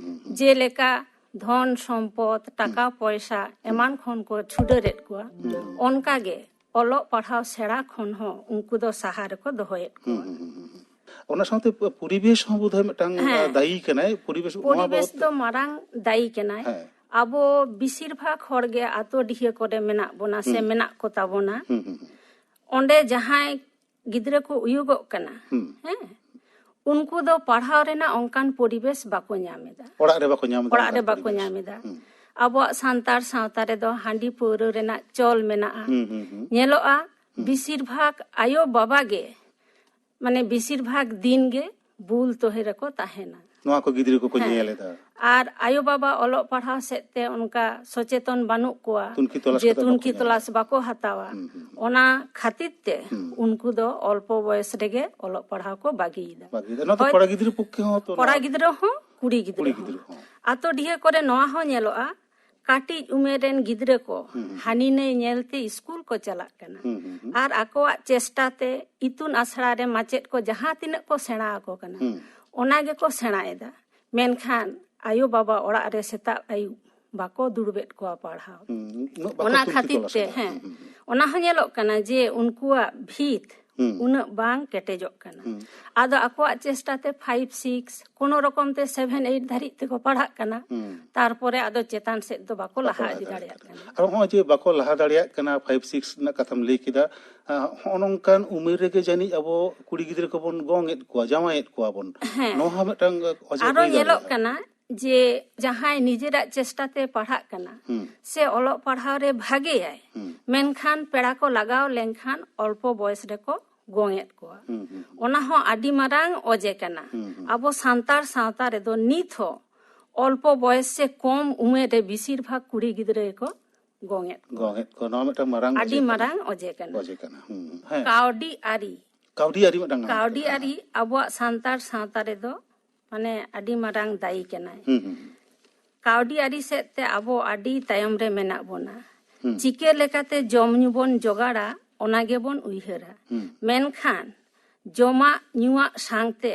ᱡᱮᱞᱮᱠᱟ ᱫᱷᱚᱱ ᱥᱚᱢᱯᱚᱫ, ᱴᱟᱠᱟ ᱯᱚᱭᱥᱟ ᱮᱢᱟᱱ ᱠᱷᱚᱱ ᱠᱚ ᱪᱷᱩᱰᱟᱹᱨᱮᱫ ᱠᱚᱣᱟ, ᱚᱱᱠᱟ ᱜᱮ ᱚᱞᱚᱜ ᱯᱟᱲᱦᱟᱣ ᱥᱮᱬᱟ ᱠᱷᱚᱱ ᱦᱚᱸ ᱩᱱᱠᱩ ᱫᱚ ᱥᱟᱦᱟ ᱨᱮᱠᱚ ᱫᱚᱦᱚᱭᱮᱫ ᱠᱚᱣᱟ᱾ ᱚᱱᱟ ᱥᱟᱶᱛᱮ ᱯᱚᱨᱤᱵᱮᱥ ᱦᱚᱸ ᱵᱳᱫᱷᱚᱭ ᱢᱤᱫᱴᱟᱝ ᱫᱟᱭᱤ ᱠᱟᱱᱟᱭ᱾ ᱯᱚᱨᱤᱵᱮᱥ ᱱᱚᱣᱟ ᱯᱚᱨᱤᱵᱮᱥ ᱫᱚ ᱢᱟᱨᱟᱝ ᱫᱟᱭᱤ ᱠᱟᱱᱟᱭ᱾ ᱟᱵᱚ ᱵᱮᱥᱤᱨ ᱵᱷᱟᱜᱽ ᱦᱚᱲ ᱜᱮ ᱟᱛᱳ ᱰᱤᱦᱟᱹ ᱠᱚᱨᱮ ᱢᱮᱱᱟᱜ ᱵᱚᱱᱟ ᱥᱮ ᱢᱮᱱᱟᱜ ᱠᱚ ᱛᱟᱵᱚᱱᱟ᱾ ᱚᱸᱰᱮ ᱡᱟᱦᱟᱸᱭ ᱜᱤᱫᱽᱨᱟᱹ ᱠᱚ ᱩᱭᱩᱜᱚᱜ ᱠᱟᱱᱟ, ᱦᱮᱸ, ᱩᱱᱠᱩ ᱫᱚ ᱯᱟᱲᱦᱟᱣ ᱨᱮᱱᱟᱜ ᱚᱱᱠᱟᱱ ᱯᱚᱨᱤᱵᱮᱥ ᱵᱟᱠᱚ ᱧᱟᱢ ᱮᱫᱟ᱾ ᱚᱲᱟᱜ ᱨᱮ ᱵᱟᱠᱚ ᱧᱟᱢ ᱮᱫᱟ᱾ ᱚᱲᱟᱜ ᱨᱮ ᱵᱟᱠᱚ ᱧᱟᱢ ᱮᱫᱟ᱾ ᱟᱵᱚᱣᱟᱜ ᱥᱟᱱᱛᱟᱲ ᱥᱟᱶᱛᱟ ᱨᱮᱫᱚ ᱦᱟᱺᱰᱤ ᱯᱟᱹᱣᱨᱟᱹ ᱨᱮᱱᱟᱜ ᱪᱚᱞ ᱢᱮᱱᱟᱜᱼᱟ᱾ ᱧᱮᱞᱚᱜᱼᱟ, ᱵᱮᱥᱤᱨ ᱵᱷᱟᱜᱽ ᱟᱭᱳ ᱵᱟᱵᱟ ᱜᱮ, ᱢᱟᱱᱮ, ᱵᱮᱥᱤᱨ ᱵᱷᱟᱜᱽ ᱫᱤᱱ ᱜᱮ ᱵᱩᱞ ᱛᱚᱦᱮ ᱨᱮᱠᱚ ᱛᱟᱦᱮᱱᱟ᱾ ᱱᱚᱣᱟ ᱠᱚ ᱜᱤᱫᱽᱨᱟᱹ ᱠᱚᱠᱚ ᱧᱮᱞ ᱮᱫᱟ᱾ ᱟᱨ ᱟᱭᱳ ᱵᱟᱵᱟ ᱚᱞᱚᱜ ᱯᱟᱲᱦᱟᱣ ᱥᱮᱫ ᱛᱮ ᱚᱱᱠᱟ ᱥᱚᱪᱮᱛᱚᱱ ᱵᱟᱹᱱᱩᱜ ᱠᱚᱣᱟ, ᱛᱩᱱᱠᱷᱤ ᱛᱚᱞᱟᱥ ᱡᱮ ᱠᱟᱛᱮ ᱵᱟᱠᱚ ᱛᱩᱱᱠᱷᱤ ᱧᱟᱢᱟ᱾ ᱛᱚᱞᱟᱥ ᱵᱟᱠᱚ ᱦᱟᱛᱟᱣᱟ᱾ ᱚᱱᱟ ᱠᱷᱟᱹᱛᱤᱨ ᱛᱮ ᱩᱱᱠᱩ ᱫᱚ ᱚᱞᱯᱚ ᱵᱚᱭᱚᱥ ᱨᱮᱜᱮ ᱚᱞᱚᱜ ᱯᱟᱲᱦᱟᱣ ᱠᱚ ᱵᱟᱹᱜᱤᱭᱮᱫᱟ᱾ ᱵᱟᱹᱜᱤᱭᱮᱫᱟ᱾ ᱱᱚᱣᱟ ᱫᱚ ᱦᱳᱭ᱾ ᱠᱚᱲᱟ ᱜᱤᱫᱽᱨᱟᱹ ᱯᱚᱠᱠᱷᱮ ᱦᱚᱸ ᱛᱚ ᱠᱚᱲᱟ ᱱᱚᱣᱟ ᱜᱤᱫᱽᱨᱟᱹ ᱦᱚᱸ, ᱠᱩᱲᱤ ᱜᱤᱫᱽᱨᱟᱹ ᱠᱩᱲᱤ ᱦᱚᱸ᱾ ᱜᱤᱫᱽᱨᱟᱹ ᱦᱚᱸ᱾ ᱟᱛᱳ ᱰᱤᱦᱟᱹ ᱠᱚᱨᱮ ᱱᱚᱣᱟ ᱦᱚᱸ ᱧᱮᱞᱚᱜᱼᱟ, ᱠᱟᱹᱴᱤᱡ ᱩᱢᱮᱨ ᱨᱮᱱ ᱜᱤᱫᱽᱨᱟᱹ ᱠᱚ ᱦᱟᱹᱱᱤ ᱱᱟᱹᱭ ᱧᱮᱞᱛᱮ ᱤᱥᱠᱩᱞ ᱠᱚ ᱪᱟᱞᱟᱜ ᱠᱟᱱᱟ᱾ ᱟᱨ ᱟᱠᱚᱣᱟᱜ ᱪᱮᱥᱴᱟ ᱛᱮ ᱤᱛᱩᱱ ᱟᱥᱲᱟ ᱨᱮ ᱢᱟᱪᱮᱫ ᱠᱚ ᱡᱟᱦᱟᱸ ᱛᱤᱱᱟᱹᱜ ᱠᱚ ᱥᱮᱬᱟ ᱟᱠᱚ ᱠᱟᱱᱟ, ᱚᱱᱟ ᱜᱮᱠᱚ ᱥᱮᱬᱟᱭᱮᱫᱟ᱾ ᱢᱮᱱᱠᱷᱟᱱ ᱟᱭᱳ ᱵᱟᱵᱟ ᱚᱲᱟᱜ ᱨᱮ ᱥᱮᱛᱟᱜ ᱟᱹᱭᱩᱵ ᱵᱟᱠᱚ ᱫᱩᱲᱩᱵᱮᱫ ᱠᱚᱣᱟ ᱯᱟᱲᱦᱟᱣ᱾ ᱩᱱᱟᱹᱜ ᱵᱟᱠᱚ ᱚᱱᱟ ᱛᱩᱱᱠᱷᱤ ᱠᱷᱟᱹᱛᱤᱨ ᱛᱚᱞᱟᱥ ᱛᱮ, ᱮᱫᱟ᱾ ᱦᱮᱸ, ᱚᱱᱟ ᱦᱚᱸ ᱧᱮᱞᱚᱜ ᱠᱟᱱᱟ ᱡᱮ ᱩᱱᱠᱩᱣᱟᱜ ᱵᱷᱤᱛ ᱦᱩᱸ᱾ ᱩᱱᱟᱹᱜ ᱵᱟᱝ ᱠᱮᱴᱮᱡᱚᱜ ᱠᱟᱱᱟ᱾ ᱦᱩᱸ᱾ ᱟᱫᱚ ᱟᱠᱚᱣᱟᱜ ᱪᱮᱥᱴᱟ ᱛᱮ ᱯᱷᱟᱭᱤᱵᱷ, ᱥᱤᱠᱥ, ᱠᱳᱱᱳ ᱨᱚᱠᱚᱢ ᱛᱮ ᱥᱮᱵᱷᱮᱱ, ᱮᱭᱤᱴ ᱫᱷᱟᱹᱨᱤᱡ ᱛᱮᱠᱚ ᱯᱟᱲᱦᱟᱜ ᱠᱟᱱᱟ᱾ ᱦᱩᱸ᱾ ᱛᱟᱨᱯᱚᱨᱮ ᱟᱫᱚ ᱪᱮᱛᱟᱱ ᱥᱮᱫ ᱫᱚ ᱵᱟᱠᱚ ᱵᱟᱠᱚ ᱞᱟᱦᱟ ᱞᱟᱦᱟ ᱤᱫᱤ ᱫᱟᱲᱮᱭᱟᱜ ᱫᱟᱲᱮᱭᱟᱜ ᱠᱟᱱᱟ᱾ ᱠᱟᱱᱟ᱾ ᱟᱨ ᱱᱚᱜᱼᱚᱭ ᱡᱮ ᱵᱟᱠᱚ ᱞᱟᱦᱟ ᱫᱟᱲᱮᱭᱟᱜ ᱠᱟᱱᱟ, ᱯᱷᱟᱭᱤᱵᱷ, ᱥᱤᱠᱥ ᱨᱮᱱᱟᱜ ᱠᱟᱛᱷᱟᱢ ᱞᱟᱹᱭ ᱠᱮᱫᱟ, ᱟᱸ, ᱦᱚᱸᱜᱼᱚ ᱱᱚᱝᱠᱟᱱ ᱩᱢᱮᱨ ᱨᱮᱜᱮ ᱡᱟᱹᱱᱤᱡ ᱟᱵᱚ ᱠᱩᱲᱤ ᱜᱤᱫᱽᱨᱟᱹ ᱠᱚᱵᱚᱱ ᱜᱚᱝ ᱮᱫ ᱠᱚᱣᱟ, ᱡᱟᱶᱟᱭᱮᱫ ᱠᱚᱣᱟ ᱵᱚᱱ᱾ ᱦᱮᱸ᱾ ᱱᱚᱣᱟ ᱦᱚᱸ ᱢᱤᱫᱴᱟᱝ ᱚᱡᱮ ᱟᱨᱚ ᱦᱩᱭ ᱧᱮᱞᱚᱜ ᱫᱟᱲᱮᱭᱟᱜᱼᱟ᱾ ᱠᱟᱱᱟ ᱡᱮ ᱡᱟᱦᱟᱸᱭ ᱱᱤᱡᱮᱨᱟᱜ ᱪᱮᱥᱴᱟ ᱛᱮ ᱯᱟᱲᱦᱟᱜ ᱠᱟᱱᱟ ᱦᱩᱸ᱾ ᱥᱮ ᱚᱞᱚᱜ ᱯᱟᱲᱦᱟᱣ ᱨᱮ ᱵᱷᱟᱜᱮᱭᱟᱭ, ᱦᱩᱸ᱾ ᱢᱮᱱᱠᱷᱟᱱ ᱯᱮᱲᱟ ᱠᱚ ᱞᱟᱜᱟᱣ ᱞᱮᱱᱠᱷᱟᱱ ᱚᱞᱯᱚ ᱵᱚᱭᱮᱥ ᱨᱮᱠᱚ ᱜᱚᱝ ᱮᱫ ᱠᱚᱣᱟ᱾ ᱦᱩᱸ, ᱦᱩᱸ, ᱦᱩᱸ᱾ ᱚᱱᱟ ᱦᱚᱸ ᱟᱹᱰᱤ ᱢᱟᱨᱟᱝ ᱚᱡᱮ ᱠᱟᱱᱟ᱾ ᱦᱩᱸ, ᱦᱩᱸ᱾ ᱟᱵᱚ ᱥᱟᱱᱛᱟᱲ ᱥᱟᱶᱛᱟ ᱨᱮᱫᱚ ᱱᱤᱛ ᱦᱚᱸ ᱚᱞᱯᱚ ᱵᱚᱭᱮᱥ ᱥᱮ ᱠᱚᱢ ᱩᱢᱮᱨ ᱨᱮ ᱵᱮᱥᱤᱨ ᱵᱷᱟᱜᱽ ᱠᱩᱲᱤ ᱜᱤᱫᱽᱨᱟᱹ ᱜᱮᱠᱚ ᱜᱚᱝ ᱮᱫ ᱠᱚᱣᱟ᱾ ᱜᱚᱝ ᱮᱫ ᱠᱚᱣᱟ᱾ ᱱᱚᱣᱟ ᱢᱤᱫᱴᱟᱝ ᱢᱟᱨᱟᱝ ᱟᱹᱰᱤ ᱚᱡᱮ ᱠᱟᱱᱟ᱾ ᱢᱟᱨᱟᱝ ᱚᱡᱮ ᱠᱟᱱᱟ᱾ ᱚᱡᱮ ᱠᱟᱱᱟ᱾ ᱦᱩᱸ, ᱦᱩᱸ᱾ ᱦᱮᱸ᱾ ᱠᱟᱹᱣᱰᱤ ᱟᱹᱨᱤ᱾ ᱠᱟᱹᱣᱰᱤ ᱟᱹᱨᱤ ᱢᱤᱫᱴᱟᱝ ᱢᱟᱨᱟᱝ ᱠᱟᱹᱣᱰᱤ ᱚᱡᱮ ᱠᱟᱱᱟ᱾ ᱟᱹᱨᱤ ᱟᱵᱚᱣᱟᱜ ᱥᱟᱱᱛᱟᱲ ᱥᱟᱶᱛᱟ ᱨᱮᱫᱚ ᱢᱟᱱᱮ ᱟᱹᱰᱤ ᱢᱟᱨᱟᱝ ᱫᱟᱭᱤ ᱠᱟᱱᱟᱭ᱾ ᱦᱩᱸ, ᱦᱩᱸ, ᱦᱩᱸ᱾ ᱠᱟᱹᱣᱰᱤ ᱟᱹᱨᱤ ᱥᱮᱫ ᱛᱮ ᱟᱵᱚ ᱟᱹᱰᱤ ᱛᱟᱭᱚᱢ ᱨᱮ ᱢᱮᱱᱟᱜ ᱵᱚᱱᱟ᱾ ᱦᱩᱸ᱾ ᱪᱤᱠᱟᱹ ᱞᱮᱠᱟᱛᱮ ᱡᱚᱢ ᱧᱩ ᱵᱚᱱ ᱡᱚᱜᱟᱲᱟ, ᱚᱱᱟ ᱜᱮᱵᱚᱱ ᱩᱭᱦᱟᱹᱨᱟ᱾ ᱦᱩᱸ᱾ ᱢᱮᱱᱠᱷᱟᱱ ᱡᱚᱢᱟᱜ ᱧᱩᱣᱟᱜ ᱥᱟᱶᱛᱮ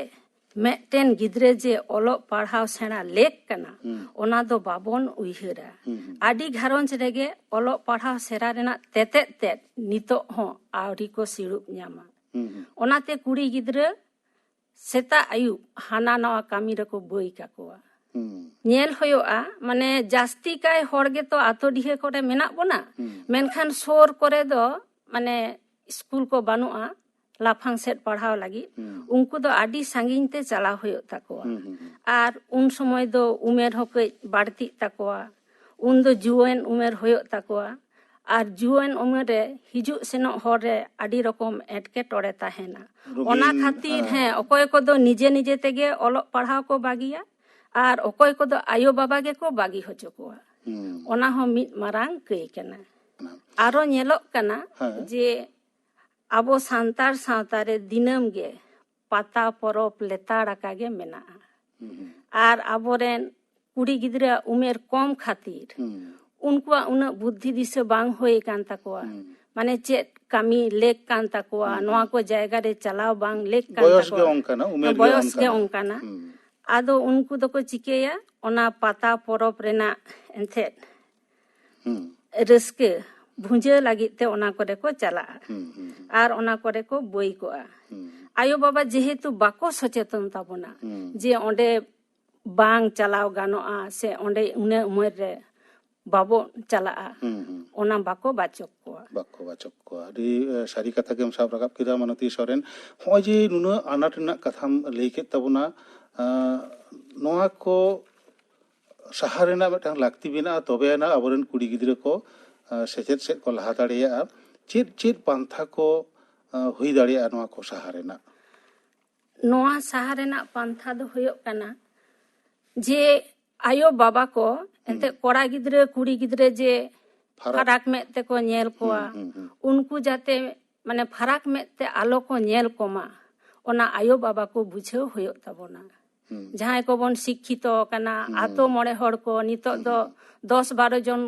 ᱢᱤᱫᱴᱮᱱ ᱜᱤᱫᱽᱨᱟᱹ ᱡᱮ ᱚᱞᱚᱜ ᱯᱟᱲᱦᱟᱣ ᱥᱮᱬᱟ ᱞᱮᱠ ᱠᱟᱱᱟ, ᱦᱩᱸ᱾ ᱚᱱᱟ ᱫᱚ ᱵᱟᱵᱚᱱ ᱩᱭᱦᱟᱹᱨᱟ᱾ ᱦᱩᱸ, ᱦᱩᱸ᱾ ᱟᱹᱰᱤ ᱜᱷᱟᱨᱚᱸᱡᱽ ᱨᱮᱜᱮ ᱚᱞᱚᱜ ᱯᱟᱲᱦᱟᱣ ᱥᱮᱬᱟ ᱨᱮᱱᱟᱜ ᱛᱮᱛᱮᱫ ᱛᱮᱫ ᱱᱤᱛᱚᱜ ᱦᱚᱸ ᱟᱹᱣᱨᱤ ᱠᱚ ᱥᱤᱲᱩᱵ ᱧᱟᱢᱟ᱾ ᱦᱩᱸ, ᱦᱩᱸ᱾ ᱚᱱᱟᱛᱮ ᱠᱩᱲᱤ ᱜᱤᱫᱽᱨᱟᱹ ᱥᱮᱛᱟᱜ ᱟᱹᱭᱩᱵ ᱦᱟᱱᱟ ᱱᱟᱣᱟ ᱠᱟᱹᱢᱤ ᱨᱮᱠᱚ ᱵᱟᱹᱭ ᱠᱟᱠᱚᱣᱟ᱾ ᱦᱩᱸ᱾ ᱧᱮᱞ ᱦᱩᱭᱩᱜᱼᱟ, ᱢᱟᱱᱮ ᱡᱟᱹᱥᱛᱤ ᱠᱟᱭ ᱦᱚᱲ ᱜᱮᱛᱚ ᱟᱛᱳ ᱰᱤᱦᱟᱹ ᱠᱚᱨᱮ ᱢᱮᱱᱟᱜ ᱵᱚᱱᱟ, ᱦᱩᱸ᱾ ᱢᱮᱱᱠᱷᱟᱱ ᱥᱩᱨ ᱠᱚᱨᱮ ᱫᱚ ᱢᱟᱱᱮ ᱥᱠᱩᱞ ᱠᱚ ᱵᱟᱹᱱᱩᱜᱼᱟ ᱞᱟᱯᱷᱟᱝ ᱥᱮᱫ ᱯᱟᱲᱦᱟᱣ ᱞᱟᱹᱜᱤᱫ᱾ ᱦᱩᱸ᱾ ᱩᱱᱠᱩ ᱫᱚ ᱟᱹᱰᱤ ᱥᱟᱺᱜᱤᱧ ᱛᱮ ᱪᱟᱞᱟᱣ ᱦᱩᱭᱩᱜ ᱛᱟᱠᱚᱣᱟ᱾ ᱦᱩᱸ, ᱦᱩᱸ, ᱦᱩᱸ᱾ ᱟᱨ ᱩᱱ ᱥᱚᱢᱚᱭ ᱫᱚ ᱩᱢᱮᱨ ᱦᱚᱸ ᱠᱟᱹᱡ ᱵᱟᱹᱲᱛᱤᱜ ᱛᱟᱠᱚᱣᱟ, ᱩᱱ ᱫᱚ ᱡᱩᱣᱟᱹᱱ ᱩᱢᱮᱨ ᱦᱩᱭᱩᱜ ᱛᱟᱠᱚᱣᱟ᱾ ᱟᱨ ᱡᱩᱣᱟᱹᱱ ᱩᱢᱮᱨ ᱨᱮ ᱦᱤᱡᱩᱜ ᱥᱮᱱᱚᱜ ᱦᱚᱨ ᱨᱮ ᱟᱹᱰᱤ ᱨᱚᱠᱚᱢ ᱮᱴᱠᱮᱴᱚᱬᱮ ᱛᱟᱦᱮᱱᱟ᱾ ᱨᱩᱜᱤ, ᱚᱱᱟ ᱠᱷᱟᱹᱛᱤᱨ, ᱦᱮᱸ᱾ ᱦᱮᱸ, ᱚᱠᱚᱭ ᱠᱚᱫᱚ ᱱᱤᱡᱮ ᱱᱤᱡᱮ ᱛᱮᱜᱮ ᱚᱞᱚᱜ ᱯᱟᱲᱦᱟᱣ ᱠᱚ ᱵᱟᱹᱜᱤᱭᱟ, ᱟᱨ ᱚᱠᱚᱭ ᱠᱚᱫᱚ ᱟᱭᱳ ᱵᱟᱵᱟ ᱜᱮᱠᱚ ᱵᱟᱹᱜᱤ ᱦᱚᱪᱚ ᱠᱚᱣᱟ᱾ ᱦᱩᱸ᱾ ᱚᱱᱟ ᱦᱚᱸ ᱢᱤᱫ ᱢᱟᱨᱟᱝ ᱠᱟᱹᱭ ᱠᱟᱱᱟ᱾ ᱦᱮᱸ᱾ ᱟᱨᱚ ᱧᱮᱞᱚᱜ ᱠᱟᱱᱟ, ᱦᱮᱸ᱾ ᱡᱮ ᱟᱵᱚ ᱥᱟᱱᱛᱟᱲ ᱥᱟᱶᱛᱟ ᱨᱮ ᱫᱤᱱᱟᱹᱢ ᱜᱮ ᱯᱟᱛᱟ ᱯᱚᱨᱚᱵᱽ ᱞᱮᱛᱟᱲ ᱟᱠᱟ ᱜᱮ ᱢᱮᱱᱟᱜᱼᱟ᱾ ᱦᱩᱸ, ᱦᱩᱸ᱾ ᱟᱨ ᱟᱵᱚᱨᱮᱱ ᱠᱩᱲᱤ ᱜᱤᱫᱽᱨᱟᱹᱣᱟᱜ ᱩᱢᱮᱨ ᱠᱚᱢ ᱠᱷᱟᱹᱛᱤᱨ ᱦᱩᱸ᱾ ᱩᱱᱠᱩᱣᱟᱜ ᱩᱱᱟᱹᱜ ᱵᱩᱫᱽᱫᱷᱤ ᱫᱤᱥᱟᱹ ᱵᱟᱝ ᱦᱩᱭ ᱟᱠᱟᱱ ᱛᱟᱠᱚᱣᱟ᱾ ᱦᱩᱸ᱾ ᱢᱟᱱᱮ ᱪᱮᱫ ᱠᱟᱹᱢᱤ ᱞᱮᱠ ᱠᱟᱱ ᱛᱟᱠᱚᱣᱟ, ᱦᱩᱸ, ᱱᱚᱣᱟ ᱦᱩᱸ᱾ ᱠᱚ ᱡᱟᱭᱜᱟ ᱨᱮ ᱪᱟᱞᱟᱣ ᱵᱟᱝ ᱞᱮᱠ ᱠᱟᱱ ᱵᱚᱭᱚᱥ ᱜᱮ ᱛᱟᱠᱚᱣᱟ᱾ ᱚᱱᱠᱟᱱᱟ, ᱩᱢᱮᱨ ᱜᱮ ᱵᱚᱭᱚᱥ ᱜᱮ ᱚᱱᱠᱟᱱᱟ᱾ ᱚᱱᱠᱟᱱᱟ᱾ ᱦᱩᱸ᱾ ᱟᱫᱚ ᱩᱱᱠᱩ ᱫᱚᱠᱚ ᱪᱤᱠᱟᱹᱭᱟ, ᱚᱱᱟ ᱯᱟᱛᱟ ᱯᱚᱨᱚᱵᱽ ᱨᱮᱱᱟᱜ ᱮᱱᱛᱮᱫ ᱦᱩᱸ᱾ ᱨᱟᱹᱥᱠᱟᱹ, ᱵᱷᱩᱸᱡᱟᱹ ᱞᱟᱹᱜᱤᱫ ᱛᱮ ᱚᱱᱟ ᱠᱚᱨᱮ ᱠᱚ ᱪᱟᱞᱟᱜᱼᱟ᱾ ᱦᱩᱸ, ᱦᱩᱸ, ᱦᱩᱸ᱾ ᱟᱨ ᱚᱱᱟ ᱠᱚᱨᱮ ᱠᱚ ᱵᱟᱹᱭ ᱠᱚᱜᱼᱟ᱾ ᱦᱩᱸ᱾ ᱟᱭᱳ ᱵᱟᱵᱟ ᱡᱮᱦᱮᱛᱩ ᱵᱟᱠᱚ ᱥᱚᱪᱮᱛᱚᱱ ᱛᱟᱵᱚᱱᱟ, ᱦᱩᱸ᱾ ᱡᱮ ᱚᱸᱰᱮ ᱵᱟᱝ ᱪᱟᱞᱟᱣ ᱜᱟᱱᱚᱜᱼᱟ ᱥᱮ ᱚᱸᱰᱮ ᱩᱱᱟᱹᱜ ᱩᱢᱮᱨ ᱨᱮ ᱵᱟᱵᱚ ᱪᱟᱞᱟᱜᱼᱟ, ᱦᱩᱸ, ᱦᱩᱸ᱾ ᱚᱱᱟ ᱵᱟᱠᱚ ᱵᱟᱪᱚᱠ ᱠᱚᱣᱟ᱾ ᱵᱟᱠᱚ ᱵᱟᱪᱚᱠ ᱠᱚᱣᱟ᱾ ᱟᱹᱰᱤ, ᱮ, ᱥᱟᱹᱨᱤ ᱠᱟᱛᱷᱟ ᱜᱮᱢ ᱥᱟᱵ ᱨᱟᱠᱟᱵ ᱠᱮᱫᱟ, ᱢᱟᱱᱚᱛᱤ ᱥᱚᱨᱮᱱ᱾ ᱦᱚᱸᱜᱼᱚᱭ ᱡᱮ ᱱᱩᱱᱟᱹᱜ ᱟᱱᱟᱴ ᱨᱮᱱᱟᱜ ᱠᱟᱛᱷᱟᱢ ᱞᱟᱹᱭ ᱠᱮᱫ ᱛᱟᱵᱚᱱᱟ, ᱮ, ᱱᱚᱣᱟ ᱠᱚ ᱥᱟᱦᱟ ᱨᱮᱱᱟᱜ ᱢᱤᱫᱴᱟᱝ ᱞᱟᱹᱠᱛᱤ ᱢᱮᱱᱟᱜᱼᱟ, ᱛᱚᱵᱮ ᱟᱱᱟᱜ ᱟᱵᱚᱨᱮᱱ ᱠᱩᱲᱤ ᱜᱤᱫᱽᱨᱟᱹ ᱠᱚ, ᱮ, ᱥᱮᱪᱮᱫ ᱥᱮᱫ ᱠᱚ ᱞᱟᱦᱟ ᱫᱟᱲᱮᱭᱟᱜᱼᱟ᱾ ᱪᱮᱫ ᱪᱮᱫ ᱯᱟᱱᱛᱷᱟ ᱠᱚ, ᱮ, ᱦᱩᱭ ᱫᱟᱲᱮᱭᱟᱜᱼᱟ ᱱᱚᱣᱟ ᱠᱚ ᱥᱟᱦᱟ ᱨᱮᱱᱟᱜ? ᱱᱚᱣᱟ ᱥᱟᱦᱟ ᱨᱮᱱᱟᱜ ᱯᱟᱱᱛᱷᱟ ᱫᱚ ᱦᱩᱭᱩᱜ ᱠᱟᱱᱟ ᱡᱮ ᱟᱭᱳ ᱵᱟᱵᱟ ᱠᱚ ᱮᱱᱛᱮᱫ ᱠᱚᱲᱟ ᱜᱤᱫᱽᱨᱟᱹ ᱠᱩᱲᱤ ᱜᱤᱫᱽᱨᱟᱹ ᱡᱮ ᱯᱷᱟᱨᱟᱠ᱾ ᱯᱷᱟᱨᱟᱠ ᱢᱮᱫ ᱛᱮᱠᱚ ᱧᱮᱞ ᱠᱚᱣᱟ, ᱦᱩᱸ, ᱦᱩᱸ, ᱦᱩᱸ᱾ ᱩᱱᱠᱩ ᱡᱟᱛᱮ ᱢᱟᱱᱮ ᱯᱷᱟᱨᱟᱠ ᱢᱮᱫ ᱛᱮ ᱟᱞᱚ ᱠᱚ ᱧᱮᱞ ᱠᱚᱢᱟ, ᱚᱱᱟ ᱟᱭᱳ ᱵᱟᱵᱟ ᱠᱚ ᱵᱩᱡᱷᱟᱹᱣ ᱦᱩᱭᱩᱜ ᱛᱟᱵᱚᱱᱟ᱾ ᱦᱩᱸ᱾ ᱡᱟᱦᱟᱸᱭ ᱠᱚᱵᱚᱱ ᱥᱤᱠᱠᱷᱤᱛᱚ ᱟᱠᱟᱱᱟ, ᱦᱩᱸ᱾ ᱟᱛᱳ ᱢᱚᱬᱮ ᱦᱚᱲ ᱠᱚ ᱱᱤᱛᱚᱜ ᱦᱩᱸ, ᱫᱚ ᱦᱩᱸ᱾ ᱫᱚᱥ ᱵᱟᱨᱚ ᱡᱚᱱ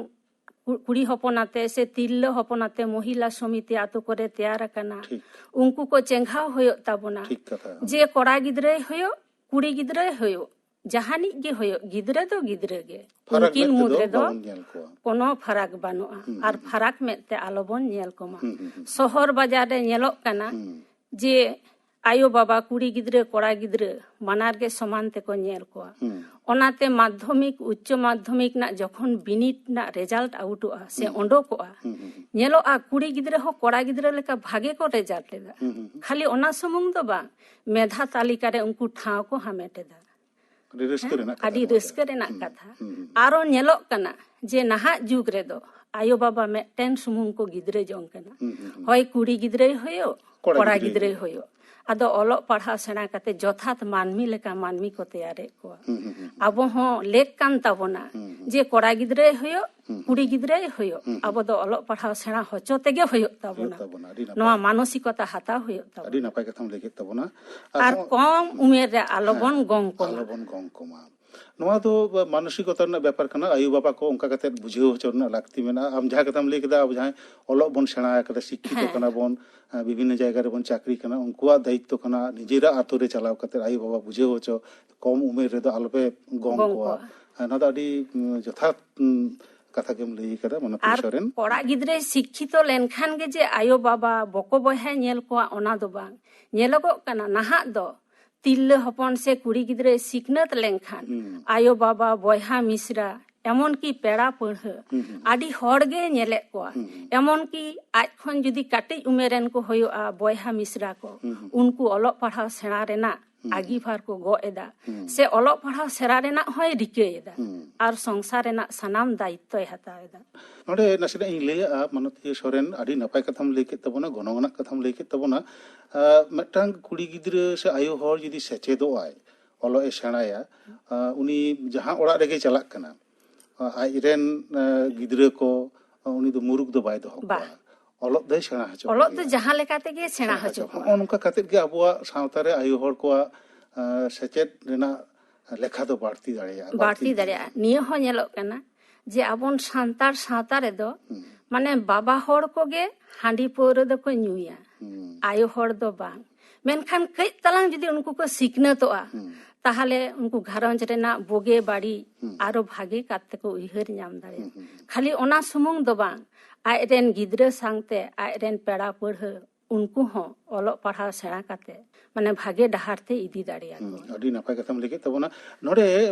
ᱠᱩ-, ᱠᱩᱲᱤ ᱦᱚᱯᱚᱱ ᱟᱛᱮ ᱥᱮ ᱛᱤᱨᱞᱟᱹ ᱦᱚᱯᱚᱱ ᱟᱛᱮ ᱢᱚᱦᱤᱞᱟ ᱥᱚᱢᱤᱛᱤ ᱟᱛᱳ ᱠᱚᱨᱮ ᱛᱮᱭᱟᱨ ᱟᱠᱟᱱᱟ᱾ ᱴᱷᱤᱠ᱾ ᱩᱱᱠᱩ ᱠᱚ ᱪᱮᱸᱜᱷᱟᱣ ᱦᱩᱭᱩᱜ ᱛᱟᱵᱚᱱᱟ᱾ ᱴᱷᱤᱠ ᱠᱟᱛᱷᱟ᱾ ᱡᱮ ᱠᱚᱲᱟ ᱜᱤᱫᱽᱨᱟᱹᱭ ᱦᱩᱭᱩᱜ, ᱠᱩᱲᱤ ᱜᱤᱫᱽᱨᱟᱹᱭ ᱦᱩᱭᱩᱜ, ᱡᱟᱦᱟᱱᱤᱡ ᱜᱮ ᱦᱩᱭᱩᱜ, ᱜᱤᱫᱽᱨᱟᱹ ᱫᱚ ᱜᱤᱫᱽᱨᱟᱹ ᱜᱮ᱾ ᱯᱷᱟᱨᱟᱠ ᱩᱱᱠᱤᱱ ᱢᱮᱫ ᱢᱩᱫᱽ ᱛᱮᱫᱚ ᱨᱮᱫᱚ ᱵᱟᱵᱚᱱ ᱧᱮᱞ ᱠᱚᱣᱟ᱾ ᱠᱳᱱᱳ ᱯᱷᱟᱨᱟᱠ ᱵᱟᱹᱱᱩᱜᱼᱟ᱾ ᱦᱩᱸ, ᱟᱨ ᱦᱩᱸ, ᱦᱩᱸ᱾ ᱯᱷᱟᱨᱟᱠ ᱢᱮᱫ ᱛᱮ ᱟᱞᱚᱵᱚᱱ ᱧᱮᱞ ᱠᱚᱢᱟ᱾ ᱦᱩᱸ, ᱦᱩᱸ, ᱦᱩᱸ᱾ ᱥᱚᱦᱚᱨ ᱵᱟᱡᱟᱨ ᱨᱮ ᱧᱮᱞᱚᱜ ᱠᱟᱱᱟ ᱦᱩᱸ᱾ ᱡᱮ ᱟᱭᱳ ᱵᱟᱵᱟ, ᱠᱩᱲᱤ ᱜᱤᱫᱽᱨᱟᱹ ᱠᱚᱲᱟ ᱜᱤᱫᱽᱨᱟᱹ ᱵᱟᱱᱟᱨ ᱜᱮ ᱥᱚᱢᱟᱱ ᱛᱮᱠᱚ ᱧᱮᱞ ᱠᱚᱣᱟ᱾ ᱦᱩᱸ᱾ ᱚᱱᱟᱛᱮ ᱢᱟᱫᱽᱫᱷᱚᱢᱤᱠ, ᱩᱪᱪᱚ ᱢᱟᱫᱽᱫᱷᱚᱢᱤᱠ ᱨᱮᱱᱟᱜ ᱡᱚᱠᱷᱚᱱ ᱵᱤᱱᱤᱰ ᱨᱮᱱᱟᱜ ᱨᱮᱡᱟᱞᱴ ᱟᱣᱩᱴᱚᱜᱼᱟ ᱥᱮ ᱦᱩᱸ᱾ ᱚᱰᱚᱠᱚᱜᱼᱟ, ᱦᱩᱸ, ᱦᱩᱸ, ᱦᱩᱸ᱾ ᱧᱮᱞᱚᱜᱼᱟ ᱠᱩᱲᱤ ᱜᱤᱫᱽᱨᱟᱹ ᱦᱚᱸ ᱠᱚᱲᱟ ᱜᱤᱫᱽᱨᱟᱹ ᱞᱮᱠᱟ ᱵᱷᱟᱜᱮ ᱠᱚ ᱨᱮᱡᱟᱞᱴ ᱮᱫᱟ᱾ ᱦᱩᱸ, ᱦᱩᱸ, ᱦᱩᱸ᱾ ᱠᱷᱟᱹᱞᱤ ᱚᱱᱟ ᱥᱩᱢᱩᱝ ᱫᱚ ᱵᱟᱝ, ᱢᱮᱫᱷᱟ ᱛᱟᱹᱞᱤᱠᱟ ᱨᱮ ᱩᱱᱠᱩ ᱴᱷᱟᱶ ᱠᱚ ᱦᱟᱢᱮᱴ ᱮᱫᱟ᱾ ᱟᱹᱰᱤ ᱨᱟᱹᱥᱠᱟᱹ ᱦᱮᱸ, ᱨᱮᱱᱟᱜ ᱠᱟᱛᱷᱟ ᱟᱹᱰᱤ ᱱᱚᱣᱟ ᱫᱚ᱾ ᱨᱟᱹᱥᱠᱟᱹ ᱨᱮᱱᱟᱜ ᱦᱩᱸ, ᱠᱟᱛᱷᱟ᱾ ᱦᱩᱸ, ᱦᱩᱸ᱾ ᱟᱨᱚ ᱧᱮᱞᱚᱜ ᱠᱟᱱᱟ ᱡᱮ ᱱᱟᱦᱟᱜ ᱡᱩᱜᱽ ᱨᱮᱫᱚ ᱟᱭᱳ ᱵᱟᱵᱟ ᱢᱤᱫᱴᱮᱱ ᱥᱩᱢᱩᱝ ᱠᱚ ᱜᱤᱫᱽᱨᱟᱹ ᱡᱚᱝ ᱠᱟᱱᱟ᱾ ᱦᱩᱸ, ᱦᱩᱸ, ᱦᱩᱸ᱾ ᱦᱚᱭ ᱠᱩᱲᱤ ᱜᱤᱫᱽᱨᱟᱹᱭ ᱦᱩᱭᱩᱜ, ᱠᱚᱲᱟ ᱠᱚᱲᱟ ᱜᱤᱫᱽᱨᱟᱹᱭ ᱜᱤᱫᱽᱨᱟᱹᱭ ᱦᱩᱭᱩᱜ᱾ ᱦᱩᱭᱩᱜ᱾ ᱟᱫᱚ ᱚᱞᱚᱜ ᱯᱟᱲᱦᱟᱣ ᱥᱮᱬᱟ ᱠᱟᱛᱮ ᱡᱚᱛᱷᱟᱛ ᱢᱟᱹᱱᱢᱤ ᱞᱮᱠᱟ ᱢᱟᱹᱱᱢᱤ ᱠᱚ ᱛᱮᱭᱟᱨᱮᱫ ᱠᱚᱣᱟ᱾ ᱦᱩᱸ, ᱦᱩᱸ, ᱦᱩᱸ, ᱦᱩᱸ᱾ ᱟᱵᱚ ᱦᱚᱸ ᱞᱮᱠ ᱠᱟᱱ ᱛᱟᱵᱚᱱᱟ ᱦᱩᱸ, ᱦᱩᱸ᱾ ᱡᱮ ᱠᱚᱲᱟ ᱜᱤᱫᱽᱨᱟᱹᱭ ᱦᱩᱭᱩᱜ, ᱦᱩᱸ, ᱦᱩᱸ᱾ ᱠᱩᱲᱤ ᱜᱤᱫᱽᱨᱟᱹᱭ ᱦᱩᱭᱩᱜ᱾ ᱦᱩᱸ, ᱦᱩᱸ᱾ ᱟᱵᱚ ᱫᱚ ᱚᱞᱚᱜ ᱯᱟᱲᱦᱟᱣ ᱥᱮᱬᱟ ᱦᱚᱪᱚ ᱛᱮᱜᱮ ᱦᱩᱭᱩᱜ ᱛᱟᱵᱚᱱᱟ᱾ ᱦᱩᱭᱩᱜ ᱛᱟᱵᱚᱱᱟ, ᱟᱹᱰᱤ ᱱᱟᱯᱟᱭ᱾ ᱱᱚᱣᱟ ᱢᱟᱱᱚᱥᱤᱠᱚᱛᱟ ᱦᱟᱛᱟᱣ ᱦᱩᱭᱩᱜ ᱛᱟᱵᱚᱱᱟ᱾ ᱟᱹᱰᱤ ᱱᱟᱯᱟᱭ ᱠᱟᱛᱷᱟᱢ ᱞᱟᱹᱭ ᱠᱮᱫ ᱛᱟᱵᱚᱱᱟ᱾ ᱟᱨ ᱟᱨ ᱦᱚᱸ-, ᱠᱚᱢ ᱩᱢᱮᱨ ᱨᱮ ᱟᱞᱚᱵᱚᱱ ᱦᱮᱸ, ᱜᱚᱝ ᱠᱚᱢᱟ᱾ ᱟᱞᱚᱵᱚᱱ ᱜᱚᱝ ᱠᱚᱢᱟ᱾ ᱱᱚᱣᱟ ᱫᱚ ᱢᱟᱱᱚᱥᱤᱠᱚᱛᱟ ᱨᱮᱱᱟᱜ ᱵᱮᱯᱟᱨ ᱠᱟᱱᱟ᱾ ᱟᱭᱳ ᱵᱟᱵᱟ ᱠᱚ ᱚᱱᱠᱟ ᱠᱟᱛᱮ ᱵᱩᱡᱷᱟᱹᱣ ᱦᱚᱪᱚ ᱨᱮᱱᱟᱜ ᱞᱟᱹᱠᱛᱤ ᱢᱮᱱᱟᱜᱼᱟ᱾ ᱟᱢ ᱡᱟᱦᱟᱸ ᱠᱟᱛᱷᱟᱢ ᱞᱟᱹᱭ ᱠᱮᱫᱟ, ᱟᱵᱚ ᱡᱟᱦᱟᱸᱭ ᱚᱞᱚᱜ ᱵᱚᱱ ᱥᱮᱬᱟ ᱟᱠᱟᱫᱟ, ᱥᱤᱠᱠᱷᱤᱛᱚ ᱦᱮᱸ᱾ ᱠᱟᱱᱟ ᱵᱚᱱ, ᱟᱸ, ᱵᱤᱵᱷᱤᱱᱱᱚ ᱡᱟᱭᱜᱟ ᱨᱮᱵᱚᱱ ᱪᱟᱹᱠᱨᱤ ᱠᱟᱱᱟ, ᱩᱱᱠᱩᱣᱟᱜ ᱫᱟᱭᱤᱛᱛᱚ ᱠᱟᱱᱟ ᱱᱤᱡᱮᱨᱟᱜ ᱟᱛᱳ ᱨᱮ ᱪᱟᱞᱟᱣ ᱠᱟᱛᱮ ᱟᱭᱳ ᱵᱟᱵᱟ ᱵᱩᱡᱷᱟᱹᱣ ᱦᱚᱪᱚ, ᱠᱚᱢ ᱩᱢᱮᱨ ᱨᱮᱫᱚ ᱟᱞᱚᱯᱮ ᱜᱚᱝ ᱜᱚᱝ ᱠᱚᱣᱟ᱾ ᱠᱚᱣᱟ᱾ ᱦᱮᱸ, ᱱᱚᱣᱟ ᱫᱚ ᱟᱹᱰᱤ, ᱩᱸ, ᱡᱚᱛᱷᱟᱛ, ᱩᱸ, ᱠᱟᱛᱷᱟ ᱜᱮᱢ ᱞᱟᱹᱭ ᱠᱟᱫᱟ, ᱢᱟᱱᱚᱛᱤᱭᱟᱹ ᱟᱨ ᱥᱚᱨᱮᱱ᱾ ᱠᱚᱲᱟ ᱜᱤᱫᱽᱨᱟᱹᱭ ᱥᱤᱠᱠᱷᱤᱛᱚ ᱞᱮᱱᱠᱷᱟᱱ ᱜᱮ ᱡᱮ ᱟᱭᱳ ᱵᱟᱵᱟ ᱵᱚᱠᱚ ᱵᱚᱭᱦᱟᱭ ᱧᱮᱞ ᱠᱚᱣᱟ, ᱚᱱᱟ ᱫᱚ ᱵᱟᱝ᱾ ᱧᱮᱞᱚᱜᱚᱜ ᱠᱟᱱᱟ ᱱᱟᱦᱟᱜ ᱫᱚ ᱛᱤᱨᱞᱟᱹ ᱦᱚᱯᱚᱱ ᱥᱮ ᱠᱩᱲᱤ ᱜᱤᱫᱽᱨᱟᱹᱭ ᱥᱤᱠᱷᱱᱟᱹᱛ ᱞᱮᱱᱠᱷᱟᱱ ᱦᱩᱸ᱾ ᱟᱭᱳ ᱵᱟᱵᱟ, ᱵᱚᱭᱦᱟ ᱢᱤᱥᱨᱟ, ᱮᱢᱚᱱ ᱠᱤ ᱯᱮᱲᱟ ᱯᱟᱹᱲᱦᱟᱹ ᱦᱩᱸ, ᱦᱩᱸ᱾ ᱟᱹᱰᱤ ᱦᱚᱲ ᱜᱮ ᱧᱮᱞᱮᱫ ᱠᱚᱣᱟ᱾ ᱦᱩᱸ᱾ ᱮᱢᱚᱱ ᱠᱤ ᱟᱡ ᱠᱷᱚᱱ ᱡᱩᱫᱤ ᱠᱟᱹᱴᱤᱡ ᱩᱢᱮᱨ ᱨᱮᱱ ᱠᱚ ᱦᱩᱭᱩᱜᱼᱟ, ᱵᱚᱭᱦᱟ ᱢᱤᱥᱨᱟ ᱠᱚ, ᱦᱩᱸ, ᱦᱩᱸ᱾ ᱩᱱᱠᱩ ᱚᱞᱚᱜ ᱯᱟᱲᱦᱟᱣ ᱥᱮᱬᱟ ᱨᱮᱱᱟᱜ ᱦᱩᱸ᱾ ᱟᱹᱜᱤᱵᱷᱟᱨ ᱠᱚ ᱜᱚᱜ ᱮᱫᱟ, ᱦᱩᱸ᱾ ᱥᱮ ᱚᱞᱚᱜ ᱯᱟᱲᱦᱟᱣ ᱥᱮᱬᱟ ᱨᱮᱱᱟᱜ ᱦᱚᱸᱭ ᱨᱤᱠᱟᱹᱭᱮᱫᱟ, ᱦᱩᱸ᱾ ᱟᱨ ᱥᱚᱝᱥᱟᱨ ᱨᱮᱱᱟᱜ ᱥᱟᱱᱟᱢ ᱫᱟᱭᱤᱛᱛᱚᱭ ᱦᱟᱛᱟᱣ ᱮᱫᱟ᱾ ᱱᱚᱰᱮ ᱱᱟᱥᱮᱱᱟᱜ ᱤᱧ ᱞᱟᱹᱭᱟᱜᱼᱟ, ᱢᱟᱱᱚᱛᱤᱭᱟᱹ ᱥᱚᱨᱮᱱ, ᱟᱹᱰᱤ ᱱᱟᱯᱟᱭ ᱠᱟᱛᱷᱟᱢ ᱞᱟᱹᱭ ᱠᱮᱫ ᱛᱟᱵᱚᱱᱟ, ᱜᱚᱱᱚᱝ ᱟᱱᱟᱜ ᱠᱟᱛᱷᱟᱢ ᱞᱟᱹᱭ ᱠᱮᱫ ᱛᱟᱵᱚᱱᱟ᱾ ᱟᱸ, ᱢᱤᱫᱴᱟᱝ ᱠᱩᱲᱤ ᱜᱤᱫᱽᱨᱟᱹ ᱥᱮ ᱟᱭᱳ ᱦᱚᱲ ᱡᱩᱫᱤ ᱥᱮᱪᱮᱫᱚᱜ ᱟᱭ, ᱚᱞᱚᱜ ᱮ ᱥᱮᱬᱟᱭᱟ, ᱟᱸ, ᱩᱱᱤ ᱡᱟᱦᱟᱸ ᱚᱲᱟᱜ ᱨᱮᱜᱮ ᱪᱟᱞᱟᱜ ᱠᱟᱱᱟ, ᱟᱸ, ᱟᱡ ᱨᱮᱱ, ᱟᱸ, ᱜᱤᱫᱽᱨᱟᱹ ᱠᱚ, ᱟᱸ, ᱩᱱᱤ ᱫᱚ ᱢᱩᱨᱩᱠ ᱫᱚ ᱵᱟᱭ ᱫᱚᱦᱚ ᱵᱟ᱾ ᱠᱚᱣᱟ᱾ ᱚᱞᱚᱜ ᱫᱚᱭ ᱥᱮᱬᱟ ᱦᱚᱪᱚ ᱚᱞᱚᱜ ᱫᱚ ᱠᱚᱜᱮᱭᱟ᱾ ᱡᱟᱦᱟᱸ ᱞᱮᱠᱟ ᱛᱮᱜᱮ ᱥᱮᱬᱟ ᱦᱚᱪᱚ ᱠᱚᱣᱟ᱾ ᱱᱚᱜᱼᱚ ᱱᱚᱝᱠᱟ ᱠᱟᱛᱮᱫ ᱜᱮ ᱟᱵᱚᱣᱟᱜ ᱥᱟᱶᱛᱟ ᱨᱮ ᱟᱭᱳ ᱦᱚᱲ ᱠᱚᱣᱟᱜ, ᱟᱸ, ᱥᱮᱪᱮᱫ ᱨᱮᱱᱟᱜ ᱞᱮᱠᱷᱟ ᱫᱚ ᱵᱟᱹᱲᱛᱤ ᱫᱟᱲᱮᱭᱟᱜᱼᱟ, ᱵᱟᱹᱲᱛᱤ ᱫᱟᱲᱮᱭᱟᱜᱼᱟ᱾ ᱱᱤᱭᱟᱹ ᱦᱚᱸ ᱧᱮᱞᱚᱜ ᱠᱟᱱᱟ ᱡᱮ ᱟᱵᱚᱱ ᱥᱟᱱᱛᱟᱲ ᱥᱟᱶᱛᱟ ᱨᱮᱫᱚ ᱦᱩᱸ᱾ ᱢᱟᱱᱮ ᱵᱟᱵᱟ ᱦᱚᱲ ᱠᱚᱜᱮ ᱦᱟᱺᱰᱤ ᱯᱟᱹᱣᱨᱟᱹ ᱫᱚᱠᱚ ᱧᱩᱭᱟ, ᱦᱩᱸ᱾ ᱟᱭᱳ ᱦᱚᱲ ᱫᱚ ᱵᱟᱝ᱾ ᱢᱮᱱᱠᱷᱟᱱ ᱠᱟᱹᱡ ᱛᱟᱞᱟᱝ ᱡᱩᱫᱤ ᱩᱱᱠᱩ ᱠᱚ ᱥᱤᱠᱷᱱᱟᱹᱛᱚᱜᱼᱟ, ᱦᱩᱸ᱾ ᱛᱟᱦᱚᱞᱮ ᱩᱱᱠᱩ ᱜᱷᱟᱨᱚᱸᱡᱽ ᱨᱮᱱᱟᱜ ᱵᱩᱜᱤ ᱵᱟᱹᱲᱤᱡ ᱦᱩᱸ᱾ ᱟᱨᱚ ᱵᱷᱟᱜᱮ ᱠᱟᱛᱮ ᱠᱚ ᱩᱭᱦᱟᱹᱨ ᱧᱟᱢ ᱫᱟᱲᱮᱭᱟᱜᱼᱟ᱾ ᱦᱩᱸ, ᱦᱩᱸ, ᱦᱩᱸ᱾ ᱠᱷᱟᱹᱞᱤ ᱚᱱᱟ ᱥᱩᱢᱩᱝ ᱫᱚ ᱵᱟᱝ, ᱟᱡᱨᱮᱱ ᱜᱤᱫᱽᱨᱟᱹ ᱥᱟᱶᱛᱮ ᱟᱡᱨᱮᱱ ᱯᱮᱲᱟ ᱯᱟᱹᱲᱦᱟᱹ ᱩᱱᱠᱩ ᱦᱚᱸ ᱚᱞᱚᱜ ᱯᱟᱲᱦᱟᱣ ᱥᱮᱬᱟ ᱠᱟᱛᱮ ᱢᱟᱱᱮ ᱵᱷᱟᱜᱮ ᱰᱟᱦᱟᱨ ᱛᱮ ᱤᱫᱤ ᱫᱟᱲᱮᱭᱟᱠᱚᱣᱟ᱾ ᱦᱩᱸ, ᱟᱹᱰᱤ ᱱᱟᱯᱟᱭ ᱠᱟᱛᱷᱟᱢ ᱞᱟᱹᱭ ᱠᱮᱫ ᱛᱟᱵᱚᱱᱟ᱾ ᱱᱚᱰᱮ